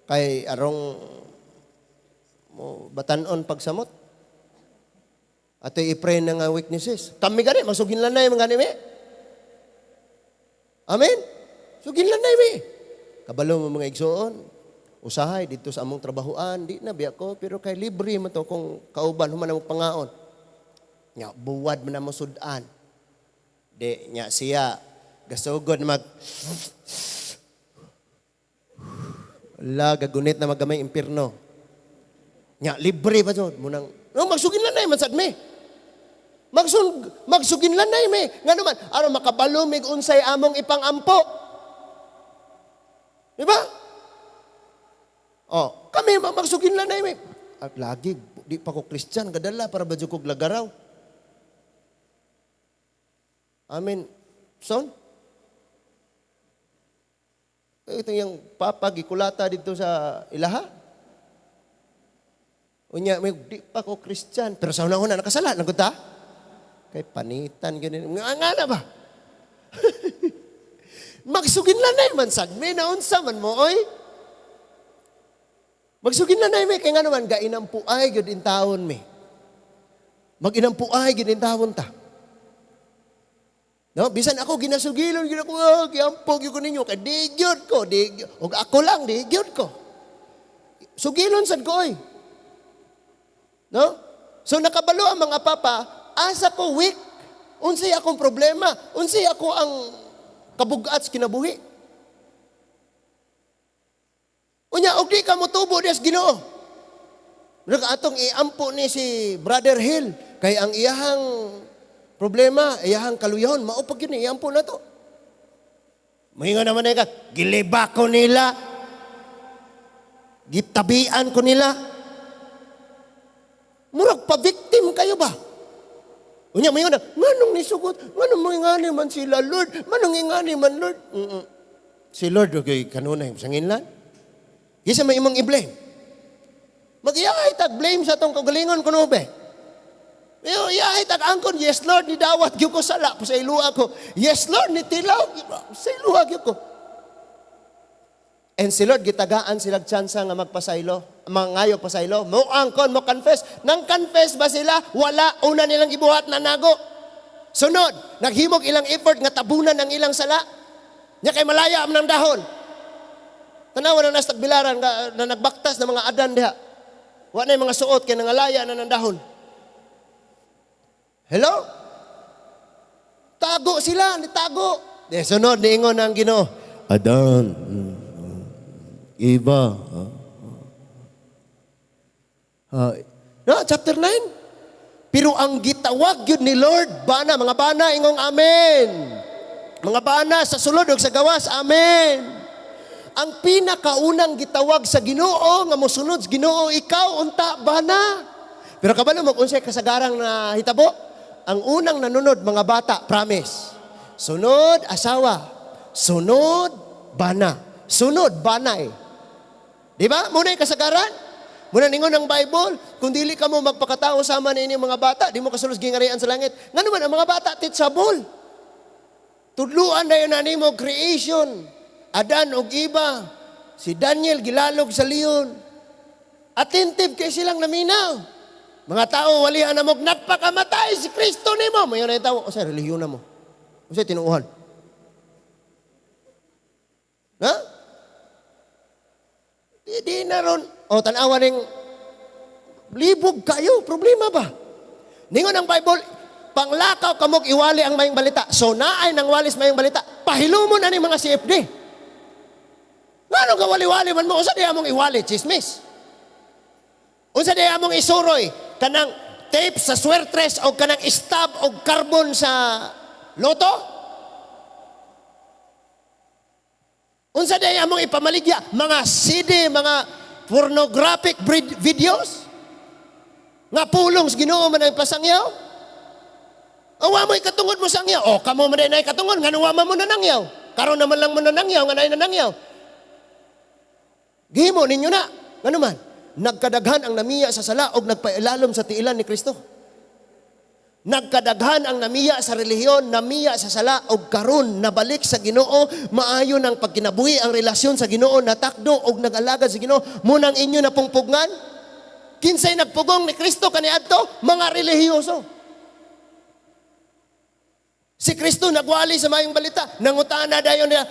Kay arong mo batanon pagsamot. Ate i-pray na nga weaknesses. Kami gani, masugin lang na yung mga mi. Amen? Sugin lang na mi. Kabalo mo mga igsoon. Usahay dito sa among trabahoan, di na biya ko, pero kay libre man to kung kauban human mo pangaon. Nya buwad man na mo sudan. Di nya siya gasugod mag la gagunit na magamay impirno. Nya libre pa jud munang no magsugin lang na man sad mi. Magsugin lang na mi. Ngano man aron makabalo mig unsay among ipangampo. Di ba? Oh, kami magsugin lang na mi. At lagi di pa ko Christian gadala para ba jud kog lagaraw. Amen. Son? Ito yung papa gikulata dito sa ilaha. Unya, may, di pa ko Christian. Pero sa una-una, nakasala, nagkunta? Kay panitan, ganun. Nga, nga na ba? Magsugin lang na man, sagmi na unsa man mo, oy. Magsugin lang na may, kaya nga naman, gainampuay, gyud in taon mi. Mag-inampuay, gyud in taon ta. No, bisan ako ginasugilon gyud ako, oh, giampog gyud ko ninyo kay di gyud ko, di gyud. Og ako lang di gyud ko. Sugilon sad ko oy. No? So nakabalo ang mga papa, asa ko weak, unsay akong problema, unsay ako ang kabugat sa kinabuhi. Unya og di ka motubo dias Ginoo. Murag atong iampo ni si Brother Hill kay ang iyahang problema, iyahang kaluyahon, mao pag yun, iampo na to. Moingon naman na ka, giliba ko nila, gitabian ko nila. Murag pa-victim kayo ba? Unya, moingon na, nganong nisugot? Nganong moingani man sila, Lord? Manong ingani man, Lord? Si Lord, okay, kanunay, sanginlan. Gisa may imong i-blame. Mag-iyahay tag blame sa atong kagalingon kuno be. Iyo, iyahay tag angkon, yes Lord, ni dawat gyud ko sala sa iluha ko. Yes Lord, ni tilaw sa iluha gyud ko. And si Lord, gitagaan sila tsansa nga magpasaylo, mangayog pasaylo. Mo angkon, mo confess. Nang confess ba sila? Wala. Una nilang gibuhat na nago. Sunod, naghimog ilang effort nga tabunan ang ilang sala. Nya kay malaya am ng dahon. Tanawa na nasa tagbilaran nga, na nagbaktas ng mga adan diha. Wa na mga suot kay nangalaya na ng dahon. Hello? Tago sila, nitago. De, sunod, niingon ang Ginoo. Adan, Eva. No, chapter 9. Pero ang gitawag yun ni Lord, bana, mga bana, ingong amen. Mga bana sa sulod ug sa gawas, amen. Ang pinakaunang gitawag sa Ginoo nga mosunod sa Ginoo, ikaw unta bana. Pero kabalo mo unsay kasagarang na hitabo? Ang unang nanunod, mga bata, promise. Sunod asawa, sunod bana, sunod banay. Di ba? Muna yung kasagaran. Muna ningon ang Bible, kung dili ka mo magpakatao sama ni inyong mga bata, di mo kasulod gingarian sa langit. Ngano man ang mga bata teachable. Tudluan na yun na nimo creation. Adan og Eva. Si Daniel gilalog sa leon. Attentive kay silang naminaw. Mga tao walihan na mo nagpakamatay si Kristo nimo. Mayon na yung tao, o sa relihiyon na mo. O sa tinuuhan. Ha? Di, di na ron. O tanawa ning libog kayo, problema ba? Ningon ang Bible, panglakaw kamog iwali ang mayong balita. So naay nang walis mayong balita, pahilumo na ni mga CFD. Ngano ka wali-wali man mo? Unsa di among iwali? Chismis. Unsa di among isuroy? Kanang tape sa swertres o kanang stab o carbon sa loto? Unsa di among ipamaligya? Mga CD, mga pornographic videos? Nga pulong sa Ginoo man ang pasangyaw? Awa mo'y katungod mo sangyaw. O, kamo man ay katungod, nga wa man mo nanangyaw. Karon naman lang mo nanangyaw, nga naay nanangyaw. Gihimo ninyo na. Ngano man? Nagkadaghan ang namiya sa sala og nagpailalom sa tiilan ni Kristo. Nagkadaghan ang namiya sa relihiyon, namiya sa sala og karon nabalik sa Ginoo, maayo nang pagkinabuhi ang relasyon sa Ginoo, natakdo og nag-alagad sa Ginoo, munang inyo na pungpugngan. Kinsay nagpugong ni Kristo kaniadto? Mga relihiyoso. Si Kristo nagwali sa mayong balita. Nangutana dayon niya,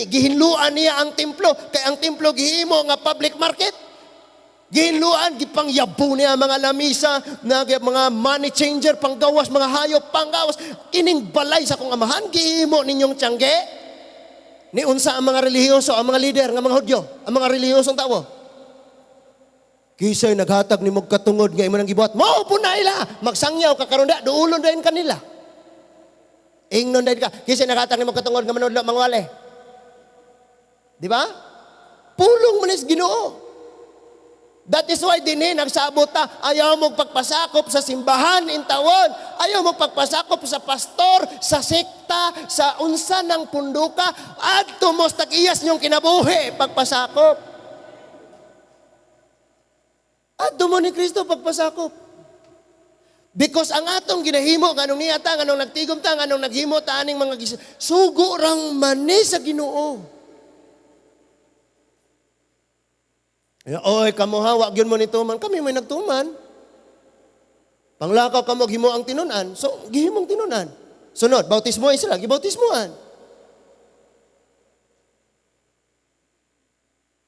gihinluan niya ang templo. Kay ang templo gihimo nga public market. Gihinluan, gipangyabo niya mga lamisa, na, mga money changer, panggawas, mga hayop, panggawas. Kining balay sa akong amahan, gihimo ninyong tiyangge. Ni unsa ang mga relihiyoso, ang mga leader nga mga Hudyo, ang mga relihiyosong tao. Kisay naghatag ni katungod nga imo nang gibuhat. Mao po na ila. Magsangyaw ka karon da, duulon dayon kanila. Ingnon dayon ka. Kisay naghatag ni katungod nga manudlo mangwale. Di ba? Pulong man is Ginoo. That is why dinhi nagsabot ta, ayaw mo pagpasakop sa simbahan intawon, ayaw mo pagpasakop sa pastor, sa sekta, sa unsa ng punduka, adto mo sa tag-iyas niyong kinabuhi pagpasakop. Adto mo ni Kristo pagpasakop. Because ang atong ginahimo, nganong niya ta, nganong nagtigom ta, nganong naghimo ta aning mga sugo rang mani sa Ginoo. Oy, kamo ha, wag yun mo nituman. Kami may nagtuman. Panglakaw kamo, gihimo ang tinunan. So, gihimong tinunan. Sunod, bautismo ay sila, gibautismoan.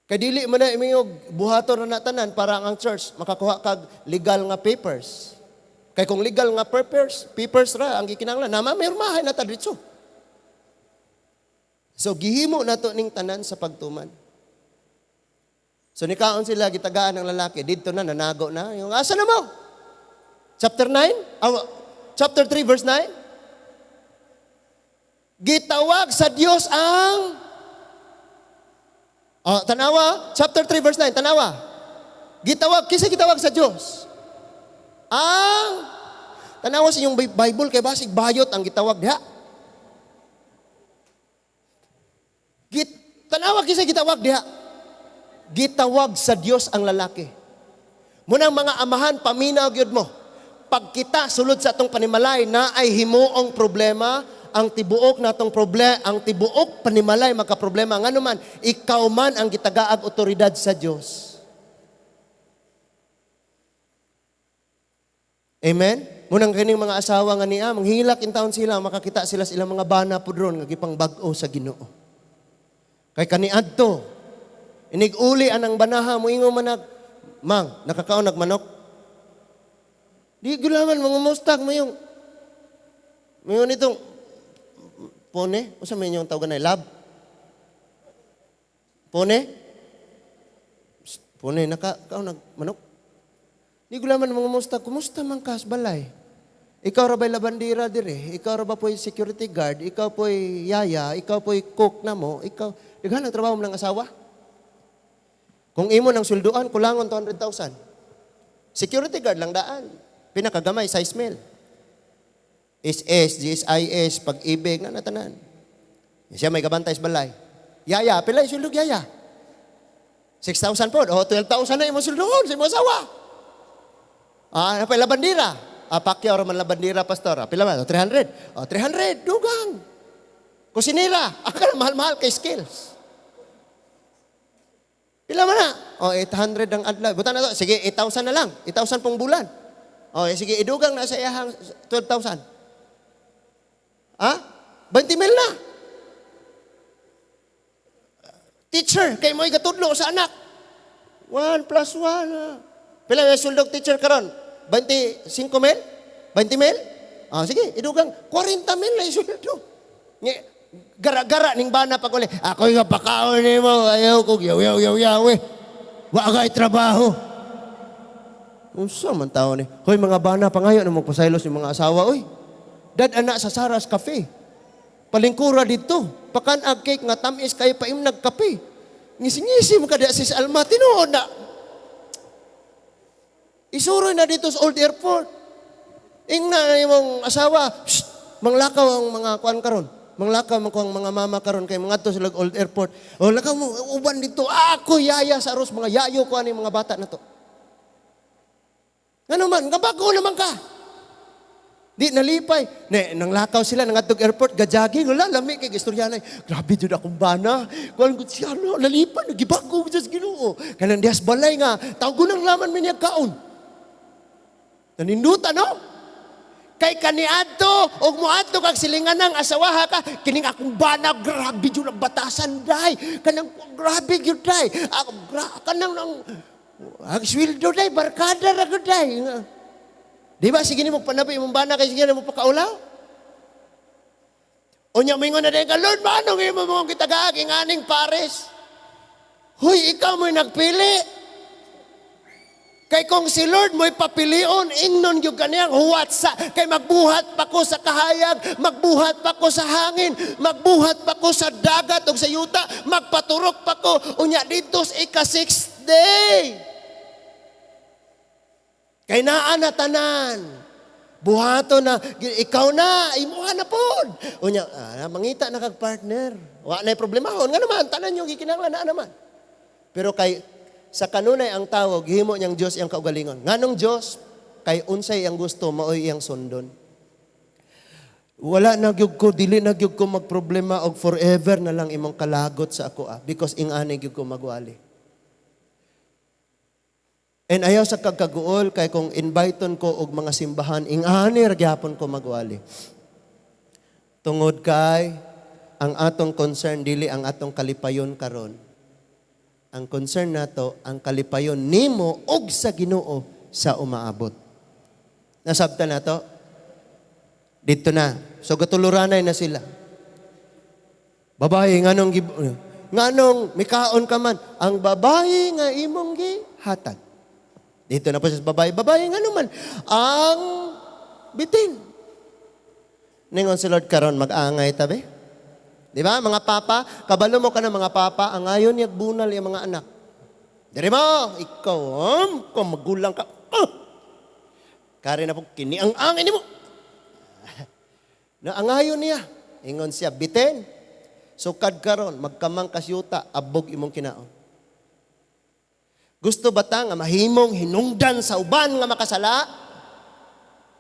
Kay dili man na imiyog buhaton na natanan para ang church makakuha kag legal nga papers. Kay kung legal nga papers, papers ra ang gikinahanglan. Nama may mahay na ta dritso. So gihimo nato ning tanan sa pagtuman. So nikaon sila gitagaan ng lalaki didto na nanago na yung asa na mo? Chapter 9? Chapter 3 verse 9. Gitawag sa Dios ang tanawa, chapter 3 verse 9, tanawa. Gitawag, kinsa gitawag sa Dios? Ang tanawa sa inyong Bible kay basig bayot ang gitawag diha. Tanawa kinsa gitawag diha? Gitawag sa Dios ang lalaki. Munang mga amahan, paminaw gyud mo. Pag kita sulod sa atong panimalay na ay himuong problema, Ang tibuok natong problema, ang tibuok panimalay makaproblema. Ngano man, ikaw man ang gitagaag otoridad sa Dios. Amen? Munang kining mga asawa nga niya, manghilak in taon sila, makakita sila sa ilang mga bana pudron nga gipang bag-o sa Ginoo. Kay kaniadto, inig-uli anang banaha moingon man nag, "Mang, nakakaon nag manok?" Di gulaman mga mustag mo yung Mayon itong pone, unsa may inyong tawag na lab? Pone? Psst, pone, naka kaon nag manok. Di gulaman mga musta, "Kumusta man ka sa balay? Ikaw ra ba'y labandira dire? Ikaw ra ba po'y security guard? Ikaw po'y yaya? Ikaw po'y cook na mo? Ikaw, daghan ang trabaho mo ng asawa?" Kung imo ng swelduan, kulangon 200,000. Security guard lang daan. Pinakagamay, size mil. SS, GSIS, Pag-IBIG, na natanan. Siya may gabantay sa balay. Yaya, pila yung sweldo yaya? 6,000 po. O, 12,000 na imong sweldoon sa imong asawa. Ah, ano pa, labandira? Ah, Pacquiao raman labandira, pastor. Ah, pila man? O, 300. O, 300, dugang. Kusinira, ah, kana mahal-mahal kay skills. Pila man na? O, 800 ang adlaw. Buta na to. Sige, 8,000 na lang. 8,000 pong bulan. O, eh, sige, idugang na sa iyahang 12,000. Ha? 20 mil na. Teacher, kay mo'y gatudlo sa anak. 1 plus 1. Ah. Pila may sweldo teacher karon? 25 mil? 20 mil? Ah, sige, idugang 40 mil na sweldo. Nge, gara-gara ning bana pag uli. "Ako nga pakaon nimo, ayaw ko yaw yaw yaw yaw eh. Wa kay trabaho." Unsa man tao ni? Hoy, mga bana, pangayo na magpasaylos yung mga asawa, oy. Dad anak sa Sarah's Cafe. Palingkura dito. Pakan-ag cake nga tamis kayo, paimnag kape. Ngisi-ngisi mo kada si Alma, tinuod na. Isuroy na dito sa Old Airport. Ingna na imong asawa, "Shh, manglakaw ang mga kuan karon. Manglakaw man ko ang mga mama karon kay mga to sila Old Airport. O lakaw mo uban dito. Ako yaya sa aros mga yayo ko ani mga bata na to." Ngano man, nga bago naman ka. Di nalipay. Ne, nanglakaw sila nangadtog airport, gajaging, wala lami kay gistorya na. "Grabe jud akong bana. Kuan gud siya no, nalipay, nagibago gud sa Ginoo. Kanang dihas balay nga, tawgo nang laman mi niya kaon." Naninduta no? Kay kaniadto og moadto kag silingan ng asawaha ka, "Kining akong bana, grabe jud ang batasan day. Kanang grabe gyud day. Ako kanang ang sweldo day, barkada ra gyud day." Di ba sige nimo panabi imong bana kay sige nimo pakaulaw? Unya moingon na din ka, "Lord, manong imo mong gitagaag aning pares?" Huy, ikaw mo'y nagpili. Kay kung si Lord mo'y papilion, ingnon gyud kaniyang huwat sa, kay magbuhat pa ko sa kahayag, magbuhat pa ko sa hangin, magbuhat pa ko sa dagat ug sa yuta, magpaturok pa ko, unya dito sa ika-sixth day. Kay naa na tanan. Buhato na, ikaw na, imuha na pod. Unya, ah, mangita na kag partner. Wa na problemahon. Nga naman, tanan yung gikinahanglan naa naman. Pero kay sa kanunay ang tao, gihimo niyang Dios iyang kaugalingon. Nganong Dios? Kay unsay iyang gusto, maoy iyang sundon. Wala na gyud ko, dili na gyud ko magproblema og forever na lang imong kalagot sa ako ah, because ingani gyud ko magwali. And ayaw sa kagkaguol kay kung inviteon ko og mga simbahan, ingani ra gyapon ko magwali. Tungod kay ang atong concern dili ang atong kalipayon karon. Ang concern nato ang kalipayon nimo og sa Ginoo sa umaabot. Nasabtan nato? Dito na. So gatuluranay na sila. "Babae, nganong mikaon ka man?" "Ang babae nga imong gihatag." Dito na po sa babae. "Babae, ngano man?" "Ang bitin." Ningon si Lord, "Karon mag-angay tabi." Di ba? Mga papa, kabalo mo ka na mga papa, ang ayon niya bunal yung mga anak. "Diri mo, ikaw, kung magulang ka, ah! Kari na po, kini ang angin mo." Na angayon niya. Ingon siya, "Bitin. Sukad karon, magkamang kasyuta, abog imong kinaon." Gusto ba ta nga mahimong hinungdan sa uban nga makasala?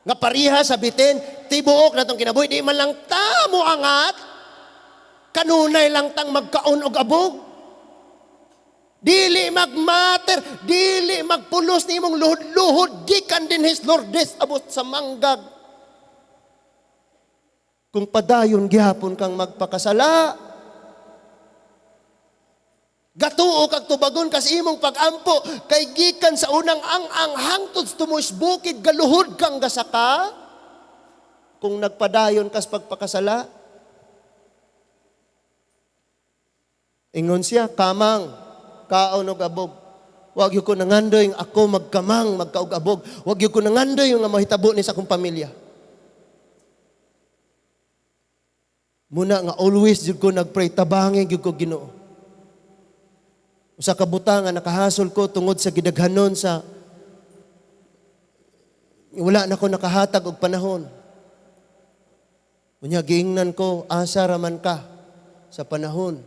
Nga pareha sa bitin, tibuok na tong kinabuhi, di man lang ta mo angat, kanunay lang tang magkaon og abog. Dili magmatter, dili magpulos nimong luhod-luhod gikan dinhi sa Lourdes abot sa Manggag. Kung padayon gihapon kang magpakasala, gatuo kag tubagon kas imong pagampo kay gikan sa unang ang-ang hangtod sa tumuis bukid, galuhod kang gasaka kung nagpadayon kas pagpakasala. Ingon siya, kamang kaon og abog. Wag gyud ko nangandoy ako magkamang magkaog abog. Wag gyud ko nangandoy nga mahitabo ni sa akong pamilya. Muna nga always jud ko nagpray, tabangi gyud ko Ginoo. Usa ka butang nga nakahasol ko tungod sa gidaghanon sa wala na ko nakahatag og panahon. Unya giingnan ko, asa ra man ka sa panahon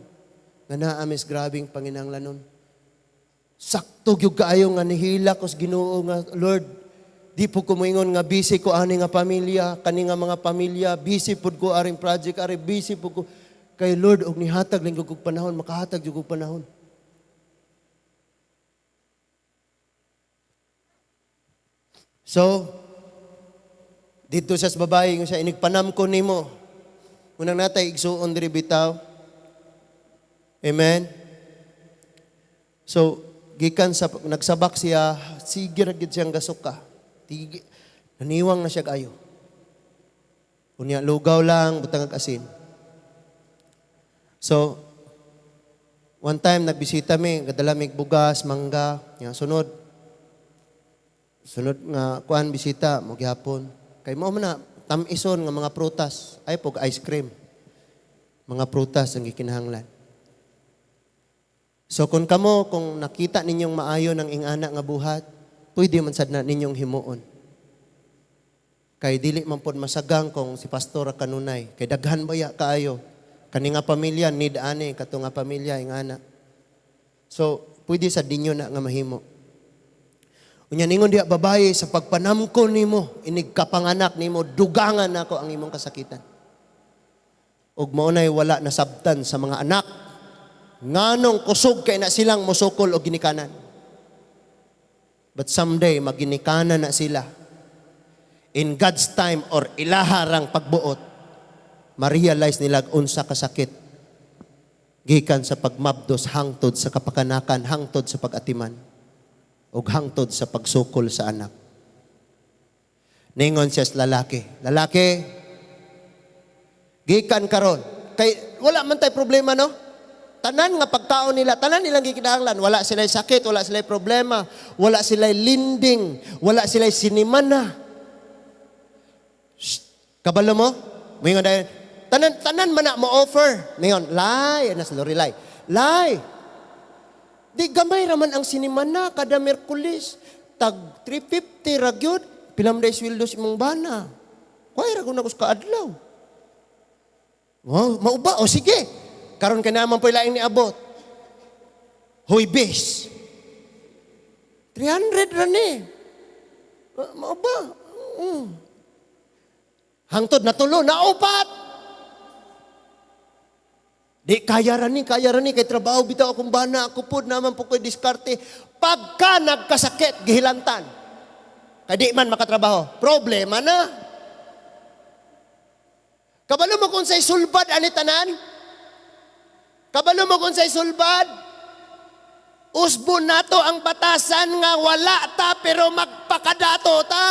nga naa mis grabing panginahanglanon. Sakto gyud kaayo nga nihila ko sa Ginoo nga Lord, di po ko moingon nga busy ko ani nga pamilya, kani nga mga pamilya, busy pud ko aring project, ari busy pud ko. Kay Lord, og nihatag lang gyud kog panahon, makahatag gyud kog panahon. So, dito sa babae, nga siya, inigpanam ko nimo. Unang natay, igsuon diri bitaw. Amen? So, gikan sa, nagsabak siya, sige ra gid siyang gasuka. Tigi, naniwang na siya kaayo. Unya, lugaw lang, butang ag asin. So, one time, nagbisita mi, gadala mig bugas, mangga, nga, sunod. Sunod nga, kuan, bisita, mo gihapon. Kay mo man na, tamison nga mga prutas, ay pog ice cream. Mga prutas ang gikinahanglan. So kung kamo, kung nakita ninyong maayo ng ingana nga buhat, pwede man sad na ninyong himuon. Kay dili man pod masagang kung si pastor kanunay. Kay daghan baya kaayo. Kani nga pamilya need ani, kato nga pamilya ingana. So pwede sad ninyo na nga mahimo. Unya ningon diha babaye, sa pagpanamko nimo, inig kapanganak nimo, dugangan nako ang imong kasakitan. Ug mao nay wala nasabtan sa mga anak. Nganong kusog kay na silang mosukol og ginikanan. But someday maginikanan na sila. In God's time or ilaharang pagbuot, ma-realize nila unsa kasakit gikan sa pagmabdos hangtod sa kapakanakan, hangtod sa pag-atiman, ug hangtod sa pagsukol sa anak. Ningon siya sa lalaki, lalaki, gikan karon kay wala man tay problema, no? Tanan nga pagkaon nila, tanan nilang gikinahanglan, wala sila'y sakit, wala sila'y problema, wala sila'y linding, wala sila'y sinimana. Shh, kabalo mo? Moingon dahil, tanan, tanan man na mo offer. Ningon, lay, ana sa Lorelai, lay. Di gamay raman ang sinimana kada Miyerkules. Tag 350 ra gyud, pila man day sweldo sa imong bana. Kuhay ra gud nako sa kaadlaw. Wow, mauba o sige. Karon kay naman po'y laing niabot. Huybes. 300 ra ni. Mauba. Hangtod natulo, naupat. Di kaya ra ni, kaya ra ni kay trabaho bitaw akong bana, ako pud naman po ko'y diskarte. Pagka nagkasakit, gihilantan. Kay di man makatrabaho, problema na. Kabalo mo kung sa'y sulbad ani tanan? Kabalo mo kung sa'y sulbad? Usbon nato ang batasan nga wala ta pero magpakadato ta.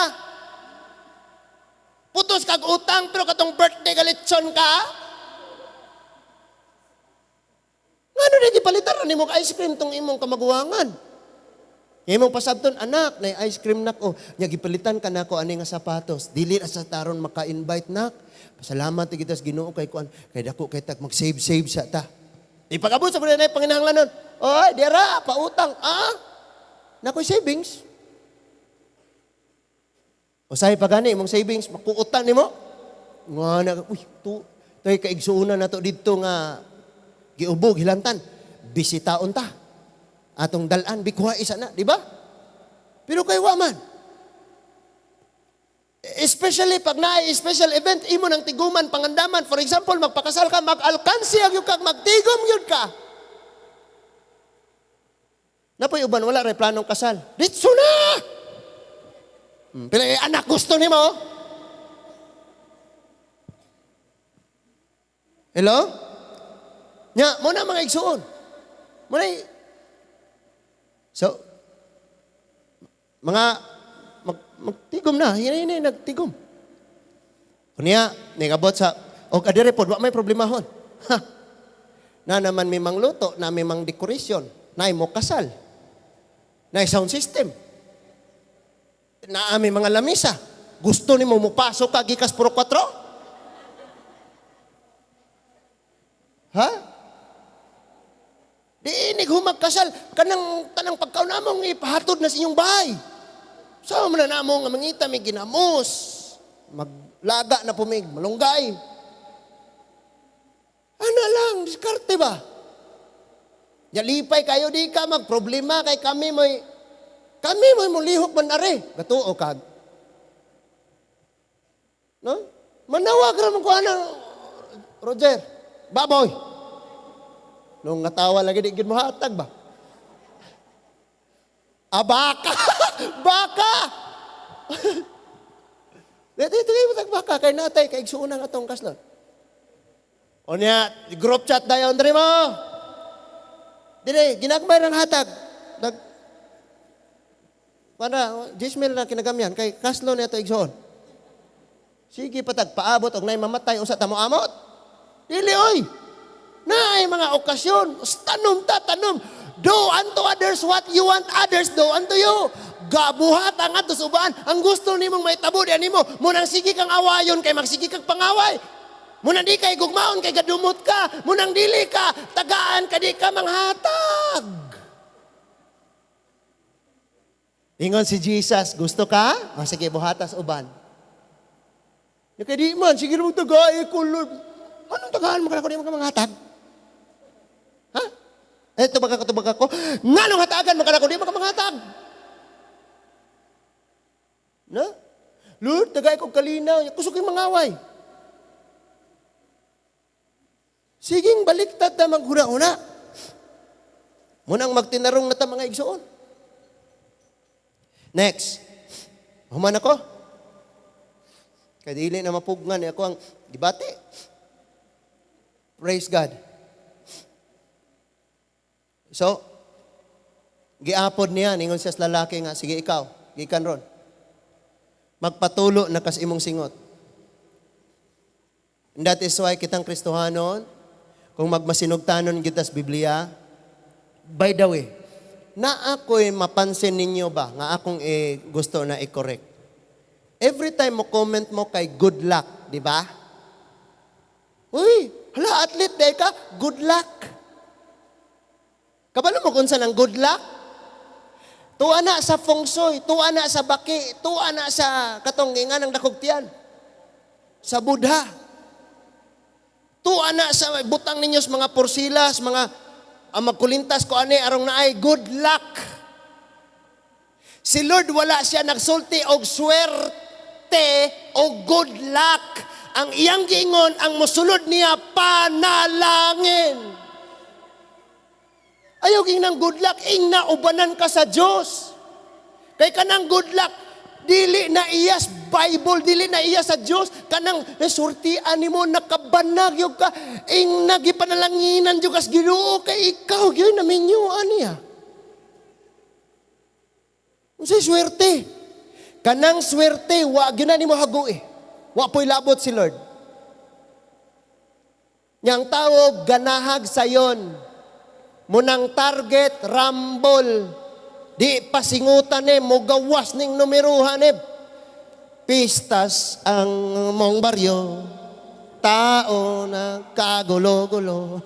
Putos kag utang pero katong birthday galitson ka. Ngano di gipalitan ra nimo ice cream tong imong kamaguwangan? Imong pasabton, anak, nay ice cream nako. Nya gipalitan ka nako ani nga sapatos. Dili ra sa taron maka-invite nak. Pasalamat kita sa Ginoo kay kuan, kay dako kay tag mag-save-save sa ta. Ipagabot sa pud nay panginahanglanon. Oy, dira pautang. Nakoy savings. Usahay pa gani imong savings, makuutan nimo. Nga na, uy, tu, toy kaigsuonan nato didto nga giubog hilantan. Bisitaon ta. Atong dalan bikuha isa na, di ba? Pero kay wa man. Especially pag naay special event, imo nang tiguman, pangandaman. For example, magpakasal ka, mag-alkansi gyud ka, magtigom gyud ka. Napoy uban, wala ray planong kasal. Ditso na! Pila eh, anak gusto nimo? Hello? Nya, mo na mga igsuon. Mo na. So, mga magtigom na, hinay nagtigom. Kunya, nigabot sa, og adire pod, wa may problemahon. Ha. Na naman may mangluto, na may mang decoration, na mo kasal, na sound system, na may mga lamisa. Gusto nimo mupasok ka gikas puro 4? Ha? Di inig humagkasal, kanang tanang pagkaon namong ipahatod na sa inyong bahay. Sa man na namo nga mangita may ginamos, maglaga na pumig, malunggay. Ana lang, diskarte ba? Yalipay kayo di ka magproblema kay kami mo'y mulihok man are. Gatuo kag. No? Manawag ra man ko ana, Roger. Baboy. Nung natawa lagi di gid mo hatag ba? Ah, baka! Baka! Dito, dito, dito, baka. Kay natay, kay igsuon ang atong kaslon. O niya, group chat dayon, diri mo. Dire, ginagmay ng hatag. Nag, para, Gismel na kinagamyan, kay kaslon niya ito igsuon. Sige patag, paabot, og nay mamatay, usa ta mo amot. Dili, oy! Naay mga okasyon, tanom ta, tanom. Do unto others what you want others do unto you. Gabuhat ang ato sa uban. Ang gusto nimong may tabo di nimo. Munang sige kang awayon kay magsige kang pangaway. Munang di kay gugmaon kay gadumot ka. Munang dili ka tagaan ka di ka manghatag. Ingon si Jesus, gusto ka? O sige, buhatas uban. Yung kay di man, sige mo tagay ko, Lord. Anong tagaan mo ka na kung di mo ka manghatag? Ha? Eh, tubag ako, tubag ako. Nganong hatagan mo ka na kung di mo ka manghatag? No? Lord, tagay ko kalinaw. Kusog yung mangaway. Siging baliktad na maghuna-una. Munang magtinarong na ta mga igsoon. Next. Human ako. Kay dili na mapugnan ako ang gibati. Praise God. So, giapod niya, ningon siya sa lalaki nga, sige ikaw, gikan ron. Magpatulo na kas imong singot. And that is why kitang Kristohanon, kung magmasinugtanon kita sa Biblia, by the way, na ako'y mapansin ninyo ba, nga akong gusto na i-correct. Every time mo comment mo kay good luck, di ba? Uy, hala, athlete dahil ka, good luck. Kabalo mo kung saan ang good luck? Tuwa na sa feng shui, tuwa na sa baki, tuwa na sa katong nga ng dakog tiyan. Sa Buddha. Tuwa na sa butang ninyo sa mga porsilas, mga ang magkulintas ko ani arong naay good luck. Si Lord wala siya nagsulti og swerte o good luck. Ang iyang giingon, ang mosulod niya panalangin. Ayaw ging ng good luck, ing na ubanan ka sa Diyos. Kay kanang good luck, dili na iyas Bible, dili na iya sa Diyos. Kanang surtian nimo nakabanag yun ka, ing nagipanalanginan jud kas Ginoo kay ikaw gyud naminyuan niya. Unsay swerte? Kanang swerte wa gyud na nimo haguи. Wa po'y labot si Lord. Yang tao ganahag sayon. Munang target rambol. Di pasingutan eh, mugawas ning numeruhan eh. Pistas ang mong baryo, tao na kagulo-gulo.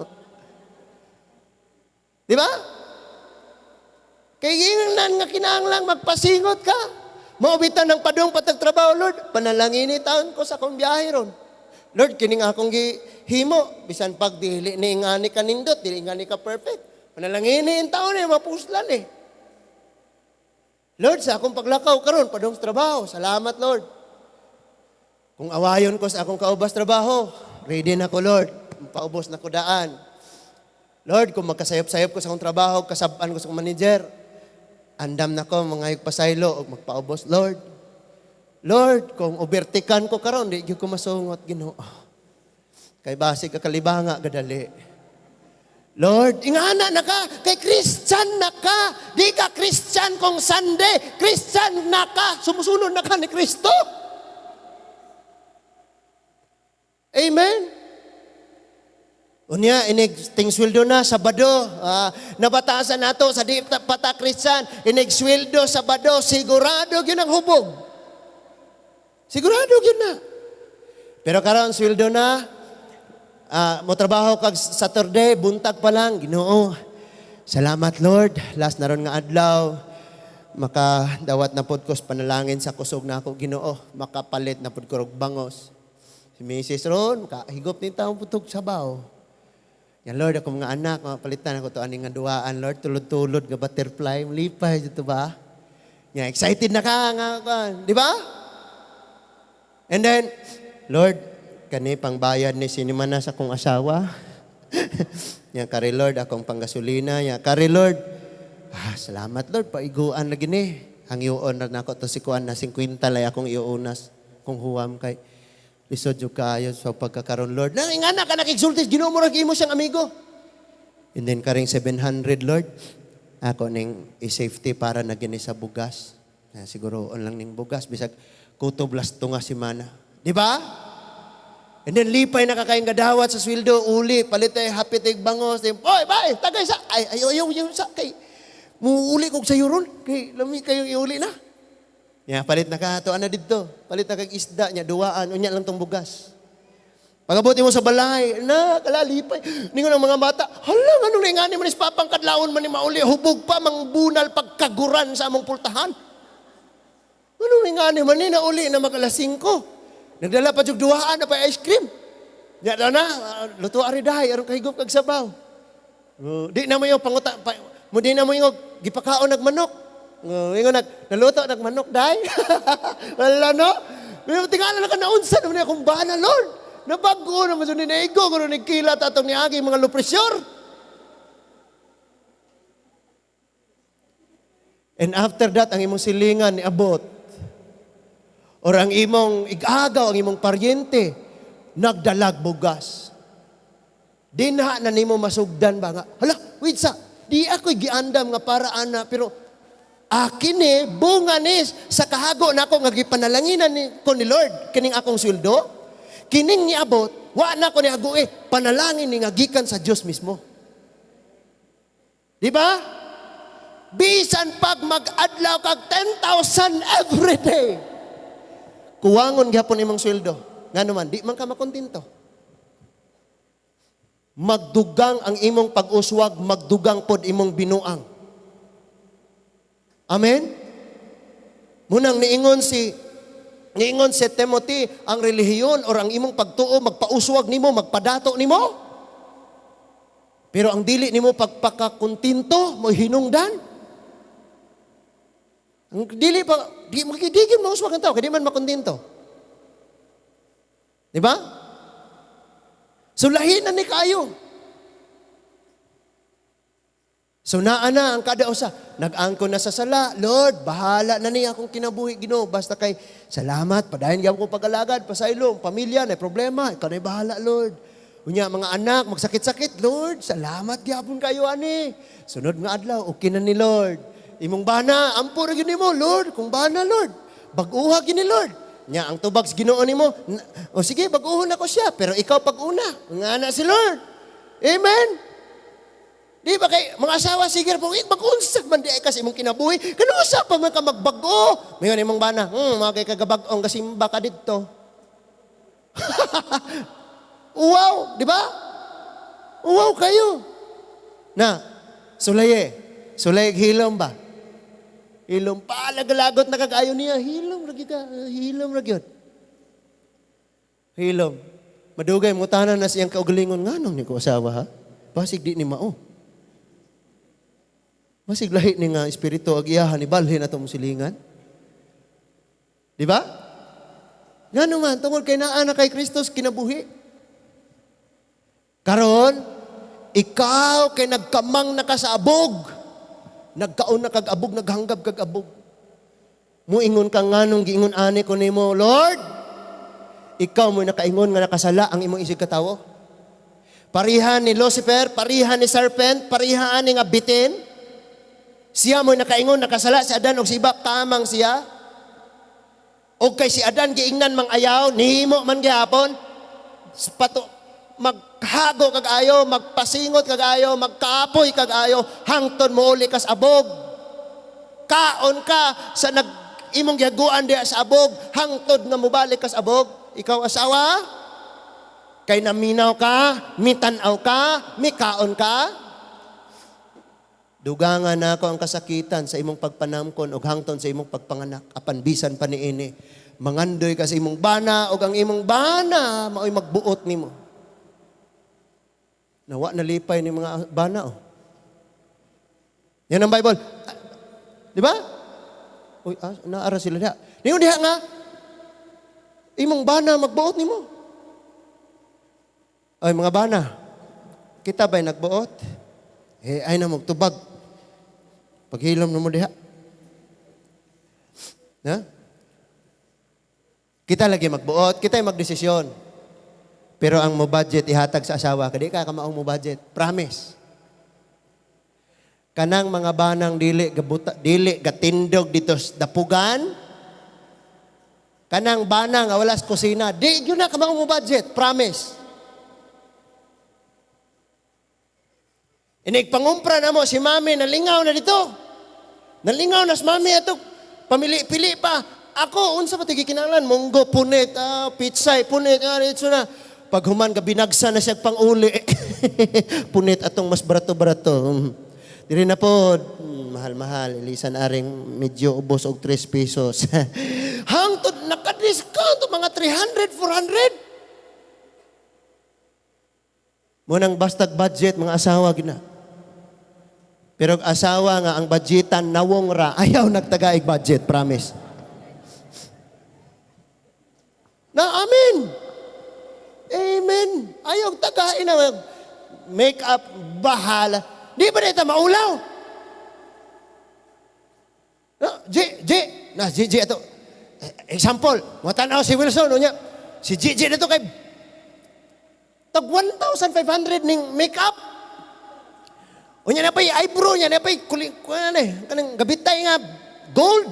Di ba? Kay ingnan nga kinahanglang magpasingot ka. Maubitan ng padung patag trabaho, Lord. Panalangin ni taon ko sa akong biyahe ron. Lord, kining akong gihimo. Bisan pag dili ni ngani ka nindot, dili ngani ka perfect. Panalangin ni taon eh, mapuslan eh. Lord, sa akong paglakaw karon padung sa trabaho, salamat Lord. Kung awayon ko sa akong kaubas trabaho, ready na ko, Lord. Paubos na ko daan. Lord, kung magkasayop-sayop ko sa akong trabaho, kasab-an ko sa akong manager, andam na ko, mga pasaylo, og magpaubos, Lord. Lord, kung obertikan ko karon, di gyud ko masungot, Ginoo. Kay basi ka kalibanga, gadali. Lord, ingana na ka, kay Christian na ka. Di ka Christian kung Sunday, Christian na ka. Sumusunod na ka ni Kristo. Amen? Unya, inig ting sweldo na, Sabado. Nabatasan nato sa di pata Christian, inig sweldo, Sabado, sigurado gyud ang hubog. Sigurado gyud na. Pero karon sweldo na, mo trabaho kag Saturday, buntag pa lang, Ginoo. Salamat, Lord. Last na ron nga adlaw, makadawat na pod ko sa panalangin sa kusog na ako, Ginoo. Makapalit na pod ko og bangos. Si Mrs. Ron, makahigop ni taong putog sabaw. Yan, Lord, ako mga anak, mapalitan ako to aning nga duwaan, Lord, tulod-tulod nga butterfly, lipay dito ba? Yan, excited na ka nga, di ba? And then, Lord, kani pangbayad ni sinimana sa akong asawa. Yan, kari Lord, akong panggasolina. Yan, kari Lord, salamat Lord, paiguan lagi ni. Hangyoon na nako to si kuan na 50 lay akong iuunas kung huwam kay lisod jud kaayo sa pagkakaron, Lord. Nang ingana ka nakigsulti, Ginoo mo ra imo siyang amigo. And then karing 700, Lord, ako ning i-safety para na gini sa bugas. Siguro on lang ning bugas bisag kutob las tunga semana. Di ba? And then lipay na kakayang gadawat sa sweldo, uli, palit ay happy tig bangos. Oy, bye, tagay sa, ay, ayaw, ayaw, ayaw, sa, kay, muuli kog sayo ron, kay, lami kayong iuli na. Nya, palit na ka, to ana didto. Palit na kag isda nya, duwaan, unya lang tong bugas. Pagabot mo sa balay, na, kalalipay. Ningon ang mga bata, hala, nganong naingani man is papang kadlawon man ni mauli, hubog pa, mangbunal pagkaguran sa among pultahan. Nganong naingani man ni, nauli na mag alas 5. Nagdala pa jug duwaan na pa ice cream. Nya daw na, luto ari dahay aron kahigop kag sabaw. Di na mo yung panguta pa, mo di na mo yung gipakaon nag manok. Ingon nag naluto nag manok day. Wala no. Pero tingala na ka naunsa naman akong bana, Lord. Nabago naman sa ninaigo kuno nagkilat atong niagi mga low pressure. And after that, ang imong silingan ni abot. Or ang imong igagaw, ang imong paryente, nagdalag bugas. Dinha na nimo masugdan ba nga, hala, wait sa, di ako'y giandam nga para ana, pero akin ni, bunga ni, sa kahago na ako nga gipanalanginan ni, ko ni Lord, kining akong sweldo, kining niabot, wa na ko ni ago panalangin ni nga gikan sa Dios mismo. Di ba? Bisan pag mag-adlaw kag 10,000 every day, kuwangon gyapon imong sweldo. Ngano man, di man ka makontento. Magdugang ang imong pag-uswag, magdugang pod imong binuang. Amen? Munang niingon si Timothy, ang relihiyon or ang imong pagtuo, magpauswag nimo, magpadato nimo. Pero ang dili nimo pagpakakontento, mo hinungdan. Ang dili pa, di, di, mauswag ang tao, kaya di man makontento. Di ba? So lahi na ni kayo. So naa na ang kada usa, nag-angko na sa sala, Lord, bahala na niya akong kinabuhi, Ginoo, basta kay salamat, padayon gyud ko pag-alagad, pasaylo, pamilya na problema, ikaw na bahala, Lord. Unya mga anak magsakit-sakit, Lord, salamat gyapon kayo ani. Sunod nga adlaw, okay na ni Lord. Imong bana, ampo ra gyud nimo, Lord, kung bana, Lord. Bag-uha gyud ni Lord. Nya ang tubag sa Ginoo nimo, o sige, bag-uhon ako siya, pero ikaw pag-una. Nga na si Lord. Amen. Di ba kay mga asawa sige po, mag-unsag man di ay kasi imong kinabuhi. Kanusa pa man ka magbag-o. Mayon imong bana, mga kay kagabag-ong kasimba ka didto. Uwaw, di ba? Uwaw kayo. Na, sulaye. Sulay hilom ba? Hilom pa, lagalagot na kagayo niya. Hilom, lagi ka. Hilom, lagi yun. Hilom. Madugay, mutanan na siyang kaugalingon. Nga nung ni ko asawa, ha? Basig di ni mao. Basig lahi ni nga espiritu ag iyahan, ibalhin atong silingan. Di ba? Ngano man, tungod kay naa na kay Kristo kinabuhi. Karon, ikaw kay nagkamang na ka sa abog. Nagkaon na kag abog, naghanggab kag abog. Muingon ka, "Nganong giingon ani ko nimo, Lord?" Ikaw mo nakaingon nga nakasala ang imong isig katawo. Parihan ni Lucifer, parihan ni serpent, parihan ni nga bitin. Siya mo nakaingon nakasala si Adan og si Eva, kamang siya. Og kay si Adan giingnan mang ayaw, nihimo man gihapon. Pato maghago kag ayo, magpasingot kag ayo, magkapoy kag ayo, hangtod mo uli kas abog. Kaon ka sa nag imong gihaguan diha sa abog, hangtod nga mobalik kas abog. Ikaw asawa, kay naminaw ka, mitanaw ka, mikaon ka. Dugangan na ako ang kasakitan sa imong pagpanamkon og hangton sa imong pagpanganak apan bisan pa niini. Mangandoy ka sa imong bana og ang imong bana mao'y magbuot nimo. Nawa nalipay ni mga bana oh. Yan ang Bible. Ah, di ba? Uy, naara sila diha. Ningon diha nga imong bana magbuot nimo. Ay, mga bana, kita ba'y nagbuot? Eh, ay na magtubag. Paghilom na mo diha. Ha? Kita lagi magbuot, kita ay magdesisyon. Pero ang mo budget ihatag sa asawa, kadi ka kamaong mo budget. Promise. Kanang mga banang dili gabuta, dili gatindog dito sa dapugan. Kanang bana nga wala sa kusina, di gyud na kamaong mo budget, promise. Inig pangumpra na mo si mami, nalingaw na dito. Nalingaw na si mami ato. Pamili-pili pa. Ako, unsa pa tigi kinahanglan? Munggo, punit, pitsay, punit, ito na. Pag human ka, binagsa na siya pang-uli. Punit atong mas barato-barato. Diri na po, mahal-mahal, ilisan aring medyo ubos og 3 pesos. Hangtod, naka-discount, mga 300, 400. Munang bastag budget, mga asawa gina. Pero ang asawa nga ang budgetan nawong ra, ayaw nagtagaig budget, promise. Na amen. Amen. Ayaw tagain na make up, bahala. Di ba nita maulaw? No, G, G, na G, G ato. Example, matanaw si Wilson unya. Si G, G dito kay tag 1,500 ning make up. Unya na pa'y eyebrow niya, na pa'y kuling, ano eh, kanang gabitay nga gold.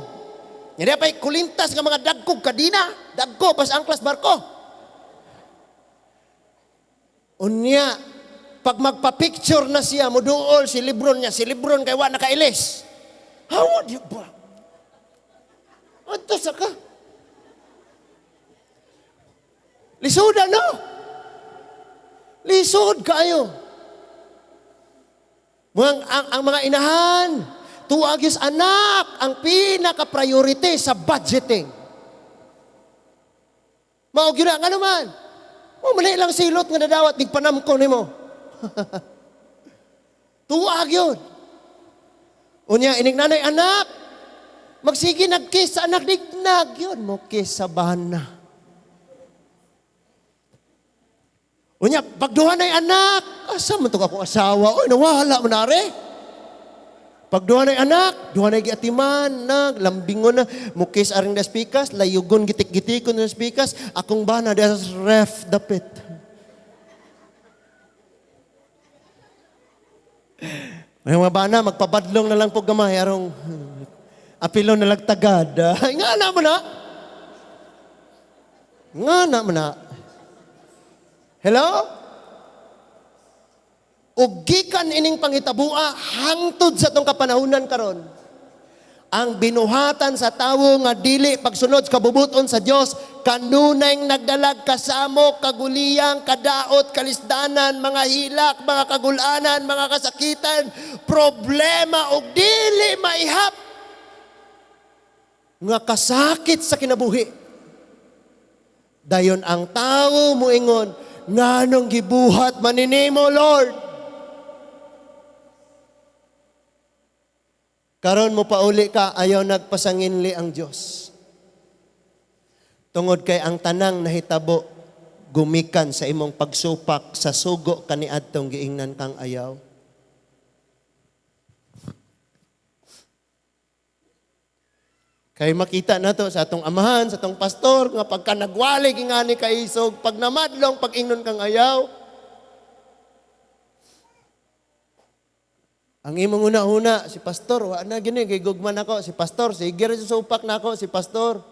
Nya na pa'y kulintas nga mga dagkog kadina, dagko pas angklas barko. Unya, pag magpa-picture na siya, muduol si Lebron niya, si Lebron kay wa nakailis. How di ba? Ato sa ka. Lisuda no? Lisod kaayo. Ang mga inahan, tuagis anak, ang pinaka-priority sa budgeting. Mao gyud na, ngano man? Mo man lang silot nga nadawat nig panamko nimo. Tuag yun. Unya, inig nanay anak, magsige nag-kiss sa anak, dignag yun, mo kiss sa bana. Unya, pagduha na'y anak, asa man to akong asawa? Oy, nawala man are. Pagduha na'y anak, duha na'y giatiman, nag, lambingon na, mukis aring das pikas, layugon gitik-gitikon das pikas, akong bana das ref dapit. May mga bana, magpabadlong na lang po gamay, arong apilon na lagtagad. Nga na mo na. Nga na mo na. Hello? Ug gikan ining pangitabua hangtod sa tong kapanahunan karon. Ang binuhatan sa tawo nga dili pagsunod sa kabubuton sa Dios kanunay nagdalag kasamok, kaguliyang, kadaot, kalisdanan, mga hilak, mga kagulanan, mga kasakitan, problema ug dili maihap nga kasakit sa kinabuhi. Dayon ang tawo muingon, nganong gibuhat maninimo, Lord? Karon mo pauli ka, ayaw nagpasanginli ang Dios. Tungod kay ang tanang nahitabo gumikan sa imong pagsupak sa sugo kaniadtong giingnan kang ayaw. Kay makita na to sa atong amahan, sa atong pastor, nga pagka nagwali gingani kaisog, pag namadlong, pag ingnon kang ayaw. Ang imong una-una, si pastor, wa na gini, kay gugman ako, si pastor, sige ra sa supak na ako, si pastor.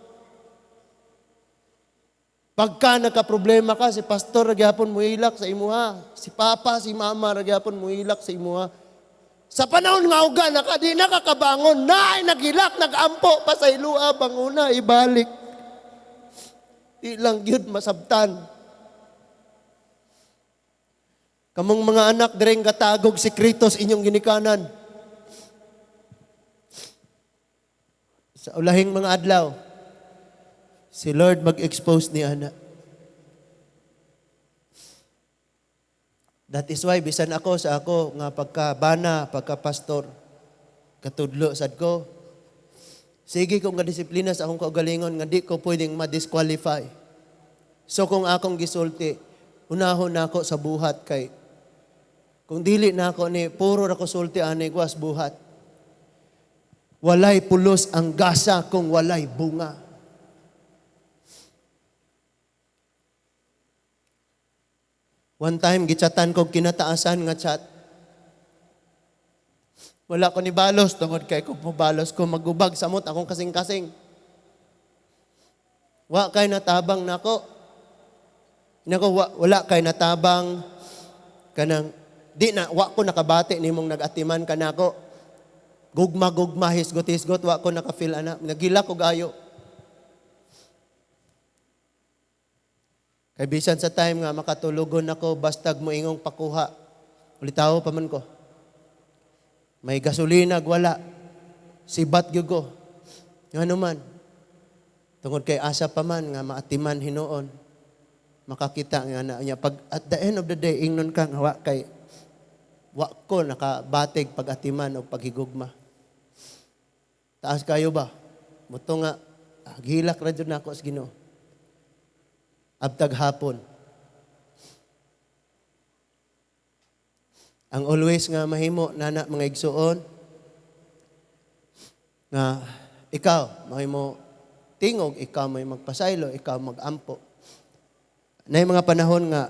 Pagka nagka-problema ka, si pastor ra gyapon muhilak sa imuha. Si papa, si mama ra gyapon muhilak sa imuha. Sa panahon nga uga na ka, di nakakabangon, na ay naghilak, nagampo, pasaylua, banguna, ibalik. Di lang yun masabtan. Kamong mga anak, direng katagog si Kritos inyong ginikanan. Sa ulahing mga adlaw, si Lord mag-expose ni ana. That is why, bisan ako sa ako nga pagkabana, pagka-pastor, katudlo sad ko. Sige kong kadisiplina sa akong kaugalingon nga di ko pwedeng ma-disqualify. So kung akong gisulti, unahon na ako sa buhat kay kung dili na ako ni, puro ra ko sulti ani guwas buhat. Walay pulos ang gasa kung walay bunga. One time, gichatan ko kinataasan nga chat. Wala ko ni balos, tungod kay kung mubalos ko, magubag samot akong kasing-kasing. Wa kay natabang nako. Nako, wala kay natabang kanang, di na, wa ko nakabati nimong nag-atiman ka nako. Gugma-gugma, hisgot-hisgot, wa ko naka-feel ana. Nagila ko gayo. Kay bisan sa time nga makatulugon ako, bastag mo ingong pakuha. Ulitawo pa man ko. May gasolina, wala. Sibat gyud ko. Ngano man. Tungod kay asa pa man nga maatiman hinuon. Makakita nga na niya. Pag at the end of the day, ingnon ka nga wa kay wa ko nakabatig pag-atiman o paghigugma. Taas kayo ba? Muto nga, gilak ra jud nako sa Ginoo. Abtag hapon. Ang always nga mahimo nana mga igsuon nga ikaw mahimo tingog, ikaw may magpasaylo, ikaw magampo. Nay mga panahon nga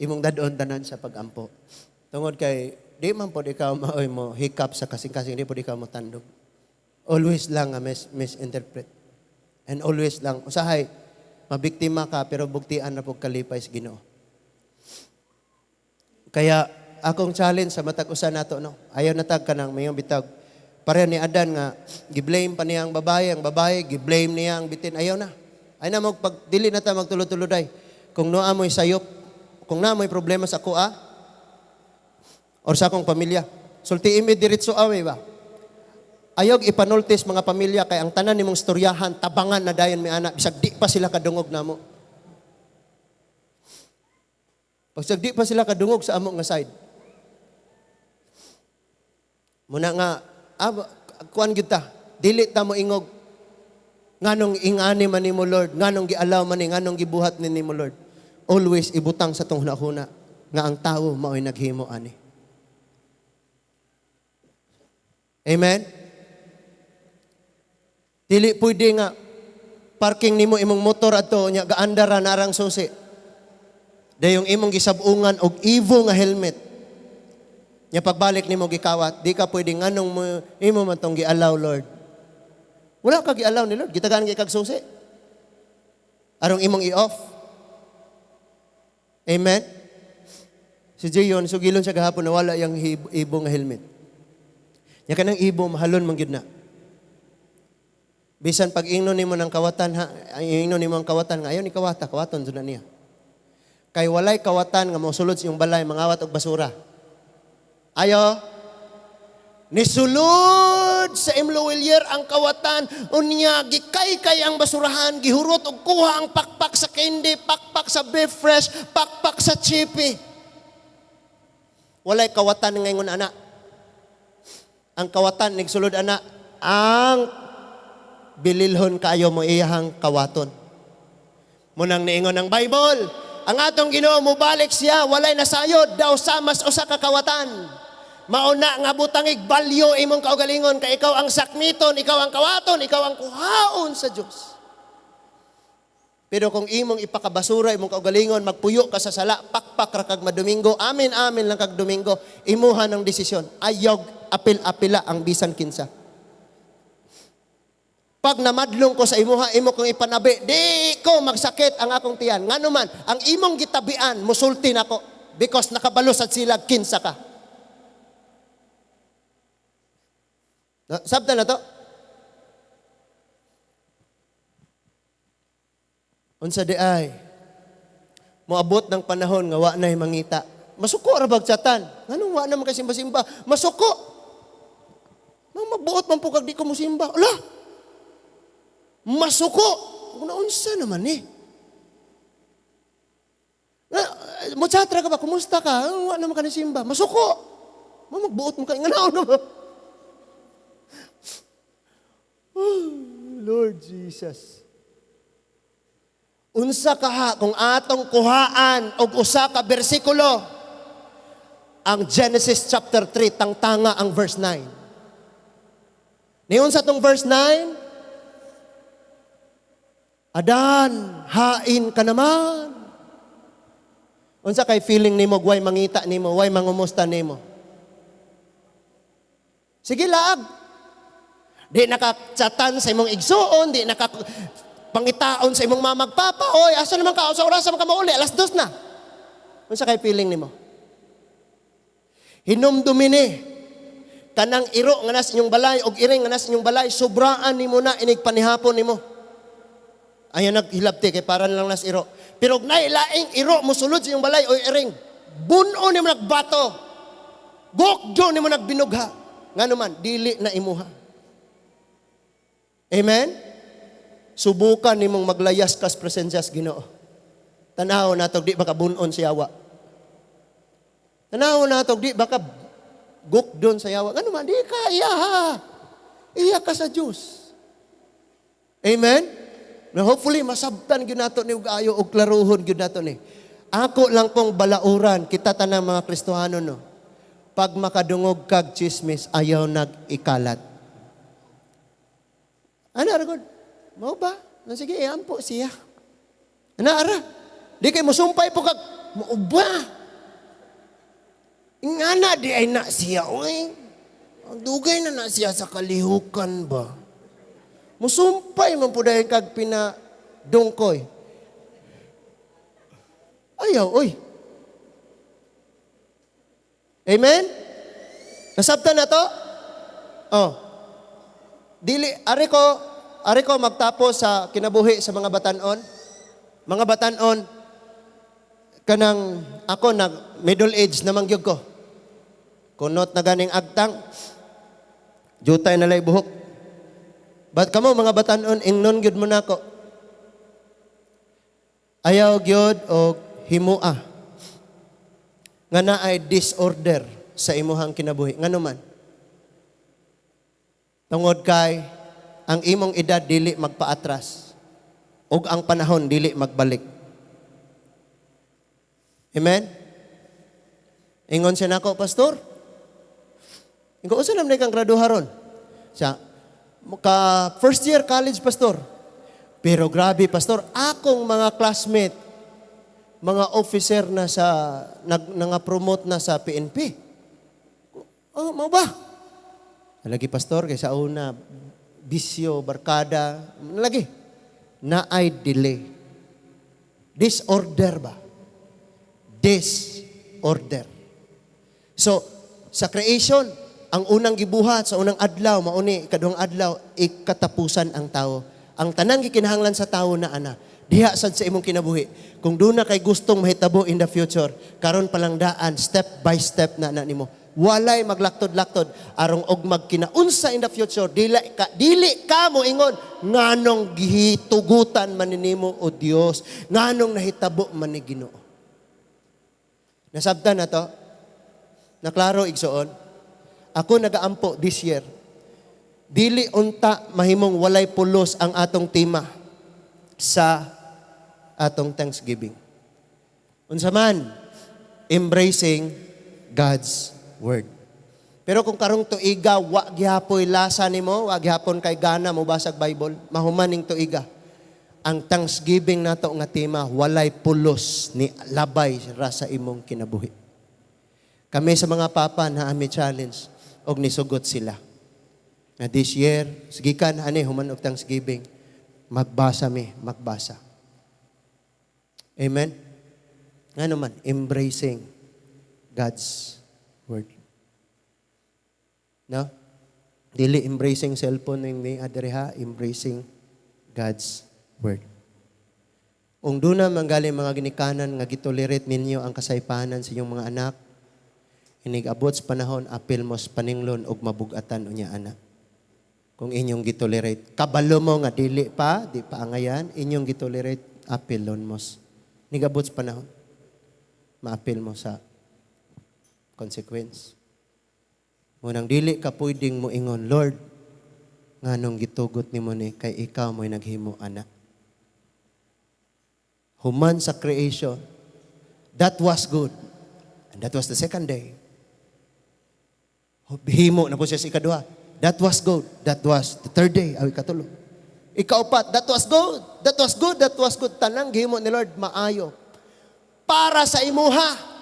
imong dadon tanan sa pagampo. Tungod kay di man pod ikaw maoy mo hikap sa kasing-kasing, di pod ikaw motandog. Always lang nga misinterpret. And always lang usahay mabiktima ka pero buktian na pog kalipay sa Ginoo. Kaya akong challenge sa matag usa nato no. Ayaw na tag kanang mayong bitag. Pareho ni Adan nga gi-blame pa niya ang babae gi-blame niya ang bitin. Ayaw na. Ay na mag pag dili na ta magtulo-tuloday. Kung naa mo'y sayop, kung naa mo'y problema sa kuha or sa akong pamilya, sulti imi diretso awi ba? Ayog ipanultis mga pamilya kay ang tanan nimong storyahan tabangan na dayon mi ana bisag di pa sila kadungog namo. Bisag di pa sila kadungog sa amo nga side. Muna nga kuan gyud ta, dili ta mo ingog nganong ingani man nimo Lord, nganong gialaw man ni, nganong gibuhat ni nimo Lord. Always ibutang sa tong hunahuna nga ang tawo maoy naghimo ani. Amen. Dili pwede nga parking nimo imong motor adto nya gaandar ra narang susi. Dayong imong gisab-ungan og Evo nga helmet. Nya pagbalik nimo gikawat, di ka pwede nganong mo, imo man tong gialaw Lord. Wala ka gialaw ni Lord, gitagaan kay kag susi. Arong imong i-off. Amen. Si Jayon sugilon siya gahapon na wala yang Evo nga helmet. Nya kanang Evo mahalon man gyud na. Bisan pag ingnon nimo ng kawatan ha, ingnon nimo ang kawatan nga ayon ni kawata, kawaton jud na niya. Kay walay kawatan nga mosulod sa iyong balay mangawat og basura. Ayo nisulod sa Emluwilier ang kawatan, unya gikaykay ang basurahan, gihurot og kuha ang pakpak sa candy, pakpak sa beef fresh, pakpak sa chippy. Walay kawatan nga ingon ana. Ang kawatan nigsulod ana ang Bililhon kaayo mo iyahang kawaton. Munang niingon ng Bible, ang atong Ginoo mobalik siya, walay nasayod, daw samas usa ka kawatan. Mauna nga butangig balyo imong kaugalingon kay ikaw ang sakmiton, ikaw ang kawaton, ikaw ang kuhaon sa Dios. Pero kung imong ipakabasura imong kaugalingon, magpuyo ka sa sala, pakpak ra kag madomingo, amin amin lang kag Domingo, imuha ng desisyon. Ayaw apil-apila ang bisan kinsa. Pag namadlong ko sa imuha, imo kong ipanabi, di ko magsakit ang akong tiyan. Ngano man, ang imong gitabian, musulti nako because nakabalo sad sila kinsa ka. Na, sabta na to? Unsa di ay, moabot ng panahon nga wa na'y mangita. Masuko ra bag chatan. Nganong wa na man kay simba-simba? Masuko. Magbuot man po kag di ko musimba. Ala! Masuko. Kung naunsa naman eh. Muchatra ka ba? Kumusta ka? Wa naman ka ni simba. Masuko. Magbuot mo kay nganaon naman. Oh, Lord Jesus. Unsa ka ha kung atong kuhaan og usa ka bersikulo, ang Genesis chapter 3 tangtanga ang verse 9. Niyon sa tong verse 9, Adan, hain ka naman. Unsa kay feeling nimo way mangita nimo, way mangumusta nimo? Sige laag. Di nakachatan sa imong igsuon, di naka pangitaon sa imong mama papa, oy, asa naman ka? Sa oras man ka mauli? 2:00 na. Unsa kay feeling nimo? Hinumdumi ni kanang iro nga nas inyong balay og iring nga nas inyong balay, sobraan nimo na inig panihapon nimo. Ayaw naghilabti kay para lang nas iro. Pero og naay laing iro mosulod sa inyong balay o iring, buno nimo nagbato. Gukdo nimo nagbinugha. Ngano man dili na imuha. Amen? Subukan nimong maglayas kas presensya sa Ginoo. Tanaw natog di baka bunon sa yawa. Tanaw natog di baka gukdon sa yawa. Ngano man di ka iya ha. Iya ka sa Dios. Amen? Na hopefully masabtan gyud nato ni og ayo og klaruhon gyud nato ni. Ako lang pong balauran kita tanang mga Kristohano no. Pag makadungog kag chismis ayaw nag-ikalat. Ano ra gud? Mao ba? Na sige, ampo siya. Ana ara. Di kay musumpay po kag mao ba? Ingana di ay na siya oy. Ang dugay na na siya sa kalihukan ba? Musumpay man po dahil kag pinadungkoy. Ayaw, oy. Amen? Nasabtan na to? Oh. Dili, ari ko magtapos sa kinabuhi sa mga batanon. Mga batanon, kanang ako nag middle age naman gyud ko. Kunot na ganing agtang, jutay na lay buhok. But kamo mga batanon, ingnon gyud mo nako. Ayaw gyud og himua nga naay disorder sa imuhang kinabuhi. Ngano man? Tungod kay ang imong edad dili magpaatras ug ang panahon dili magbalik. Amen? Ingon siya nako, pastor. Ingon, unsa naman kang graduharon? Siya, ka first year college, pastor. Pero grabe, pastor, akong mga classmate, mga officer na sa, nag, nga-promote na sa PNP. Oh, mao ba? Lagi, pastor, kay sa una, bisyo, barkada, lagi. Naay delay. Disorder ba? Disorder. So, sa creation, ang unang gibuhat sa unang adlaw, mauni, ikaduhang adlaw, ikatapusan ang tao. Ang tanang gikinahanglan sa tao na ana, diha sad sa imong kinabuhi. Kung doon na kay gustong mahitabo in the future, karon pa lang daan, step by step na na nimo. Walay maglaktod-laktod arong og magkinaunsa in the future, dili ka mo ingon nganong gihitugutan man nimo o Dios, nganong nahitabo man ni Ginoo. Nasabtan na to? Naklaro igsoon? Ako nagaampo this year. Dili unta mahimong walay pulos ang atong tema sa atong Thanksgiving. Unsa man? Embracing God's Word. Pero kung karong tuiga, wa gihapoy lasa nimo, wa gihapon kay gana mo basag Bible, mahuman ning tuiga. Ang Thanksgiving nato nga tema, walay pulos ni labay ra sa imong kinabuhi. Kami sa mga papa na ami challenge og nisugot sila. Na this year, gikan ani human og Thanksgiving, magbasa mi, magbasa. Amen? Nga naman, embracing God's Word. No? Dili embracing cellphone ning ni adreha, embracing God's Word. Ung duna manggali mga ginikanan nga gitolerate ninyo ang kasaypanan sa inyong mga anak, inig abot sa panahon, apil mo sa paninglon og mabugatan unya anak. Kung inyong gitolerate, kabalo mo nga dili pa, di pa angayan, inyong gitolerate, apilon mo. Nigabot sa panahon, maapil mo sa consequence. Munang dili ka pwedeng mo ingon, "Lord, nganong gitugot nimo ni?" kay ikaw mo'y naghimo ana. Human sa creation, that was good. And that was the second day. Himo na po siya sa ikaduha. That was good. That was the third day. Aw, ikatulo. Ikaupat, that was good. That was good. That was good. Tanang gihimo ni Lord, maayo. Para sa imuha.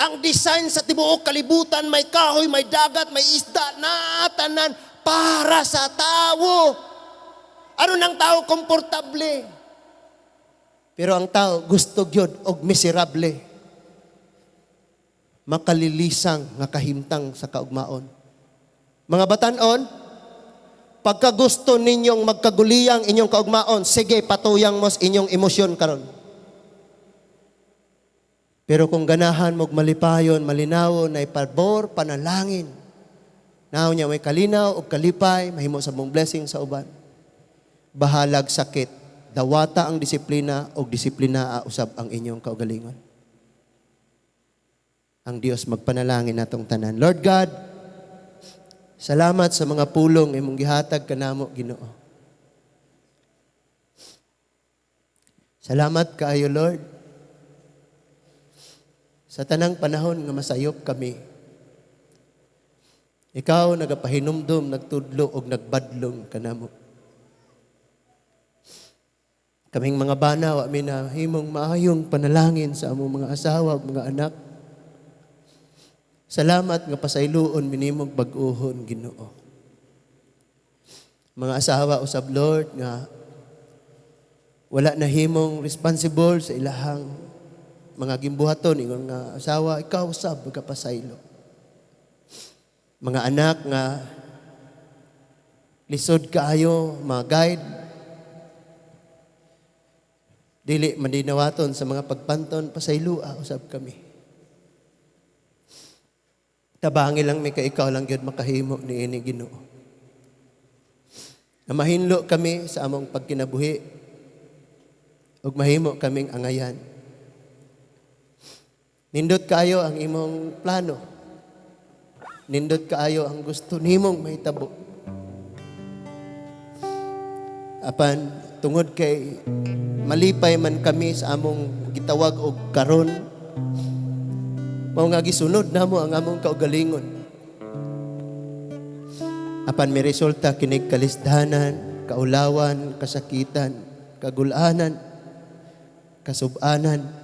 Ang design sa tibuok kalibutan, may kahoy, may dagat, may isda, na tanan para sa tao. Ano nang tao komportable? Pero ang tao gusto gyud og miserable. Makalilisang nga kahimtang sa kaugmaon. Mga batanon, pagka gusto ninyong magkaguliyang inyong kaugmaon, sige, patuyang mo sa inyong emosyon karon. Pero kung ganahan mo malipayon, malinawon, na pabor, panalangin, naw niya may kalinaw o kalipay, mahimo sa mong blessing sa uban. Bahalag sakit, dawata ang disiplina o disiplina usab ang inyong kaugalingon. Ang Dios magpanalangin natong tanan. Lord God, salamat sa mga pulong imong gihatag kanamo, Ginoo. Salamat kaayo, Lord. Sa tanang panahon nga masayop kami, ikaw nagapahinumdum, nagtudlo og nagbadlong kanamo. Kaming mga bana, wa mi nahimong maayong panalangin sa among mga asawa ug mga anak. Salamat nga pasayloon minimong bag-ohon, Ginoo. Mga asawa usab, Lord, nga wala nahimong responsible sa ilahang mga gimbuhaton ingon nga asawa, ikaw usab magapasaylo. Mga anak nga lisod kaayo mga guide, dili mandinawaton sa mga pagpanton, pasayloa usab kami. Tabangi lang mi kay ikaw lang gyud makahimo niini, Ginoo. Na mahinlo kami sa among pagkinabuhi ug mahimo kaming angayan. Nindot kaayo ang imong plano. Nindot kaayo ang gusto nimong mahitabo. Apan tungod kay malipay man kami sa among gitawag og karon, mao nga gisunod namo ang among kaugalingon. Apan may resulta kinig kalisdanan, kaulawan, kasakitan, kagulanan, kasubanan.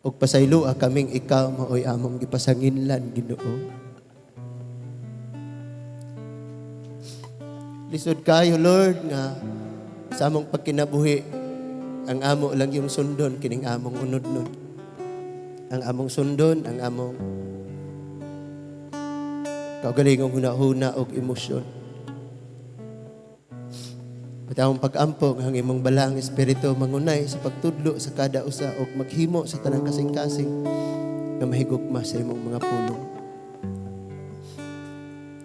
Ug pasayloa kaming ikaw maoy among gipasanginlan, Ginoo. Lisod kayo, Lord, nga sa among pagkinabuhi, ang amo lang yung sundon, kining among unod nun. Ang among sundon, ang among kaugalingong hunahuna og emosyon. At among pag-ampo ang imong balaang espiritu mangunay sa pagtudlo sa kada usa og maghimo sa tanang kasing-kasing nga mahigugma sa imong mga pulong.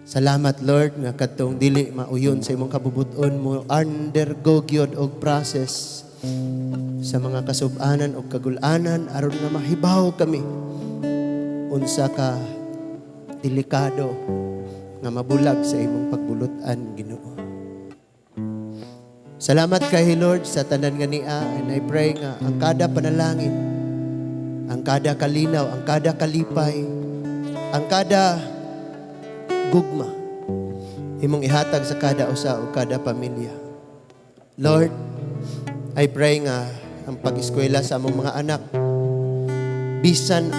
Salamat, Lord, nga kadtong dili mauyon sa imong kabubuton mo undergo gyud og process sa mga kasub-anan og kagulanan aron nga mahibaw kami unsa ka delikado Nga mabulag sa imong pagbulutan, Ginoo. Salamat kay Lord sa tanan nga nia, and I pray nga ang kada panalangin, ang kada kalinaw, ang kada kalipay, ang kada gugma imong ihatag sa kada usa o kada pamilya. Lord, I pray nga ang pag-eskwela sa among mga anak, bisan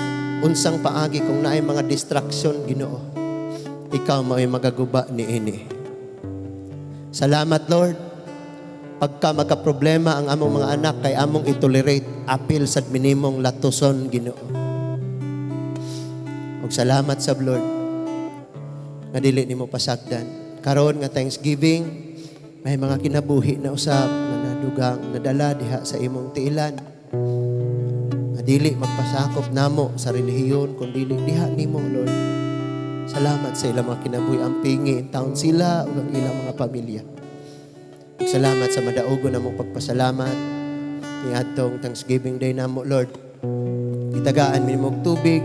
unsang paagi, kung naay mga distraction, Ginoo, ikaw mao'y magaguba niini. Salamat, Lord. Pagka magka-problema ang among mga anak, kay among i-tolerate, apil sad mi nimong latuson, Ginoo. Ug salamat sa Lord nga dili nimo pasagdan. Karon nga Thanksgiving, may mga kinabuhi na usab nga nadugang nadala diha sa imong tiilan. Nga dili magpasakop namo sa relihiyon kun dili diha nimo, Lord. Salamat sa ilang mga kinabuhi, ampingi intawon sila ug ang ilang mga pamilya. Ug salamat sa madaugon namong pagpasalamat niadtong Thanksgiving Day namo, Lord. Gitagaan mi nimo og tubig,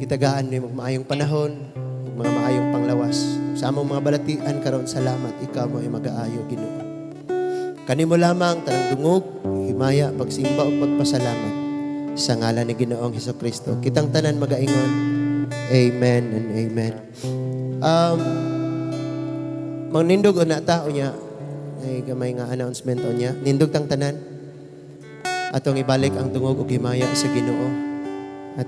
gitagaan mi og maayong panahon, ug mga maayong panglawas. Sa among mga balatian karon, salamat, ikaw mao'y magaayo, Ginoo. Kanimo lamang tanang dungog, himaya, pagsimba ug pagpasalamat sa ngalan ni Ginoong Hesukristo. Kitang tanan magaingon, Amen and Amen. Manindog o na ta unya ay gamay nga announcement unya. Nindog tang tanan. Atong ibalik ang dungog ug himaya sa Ginoo.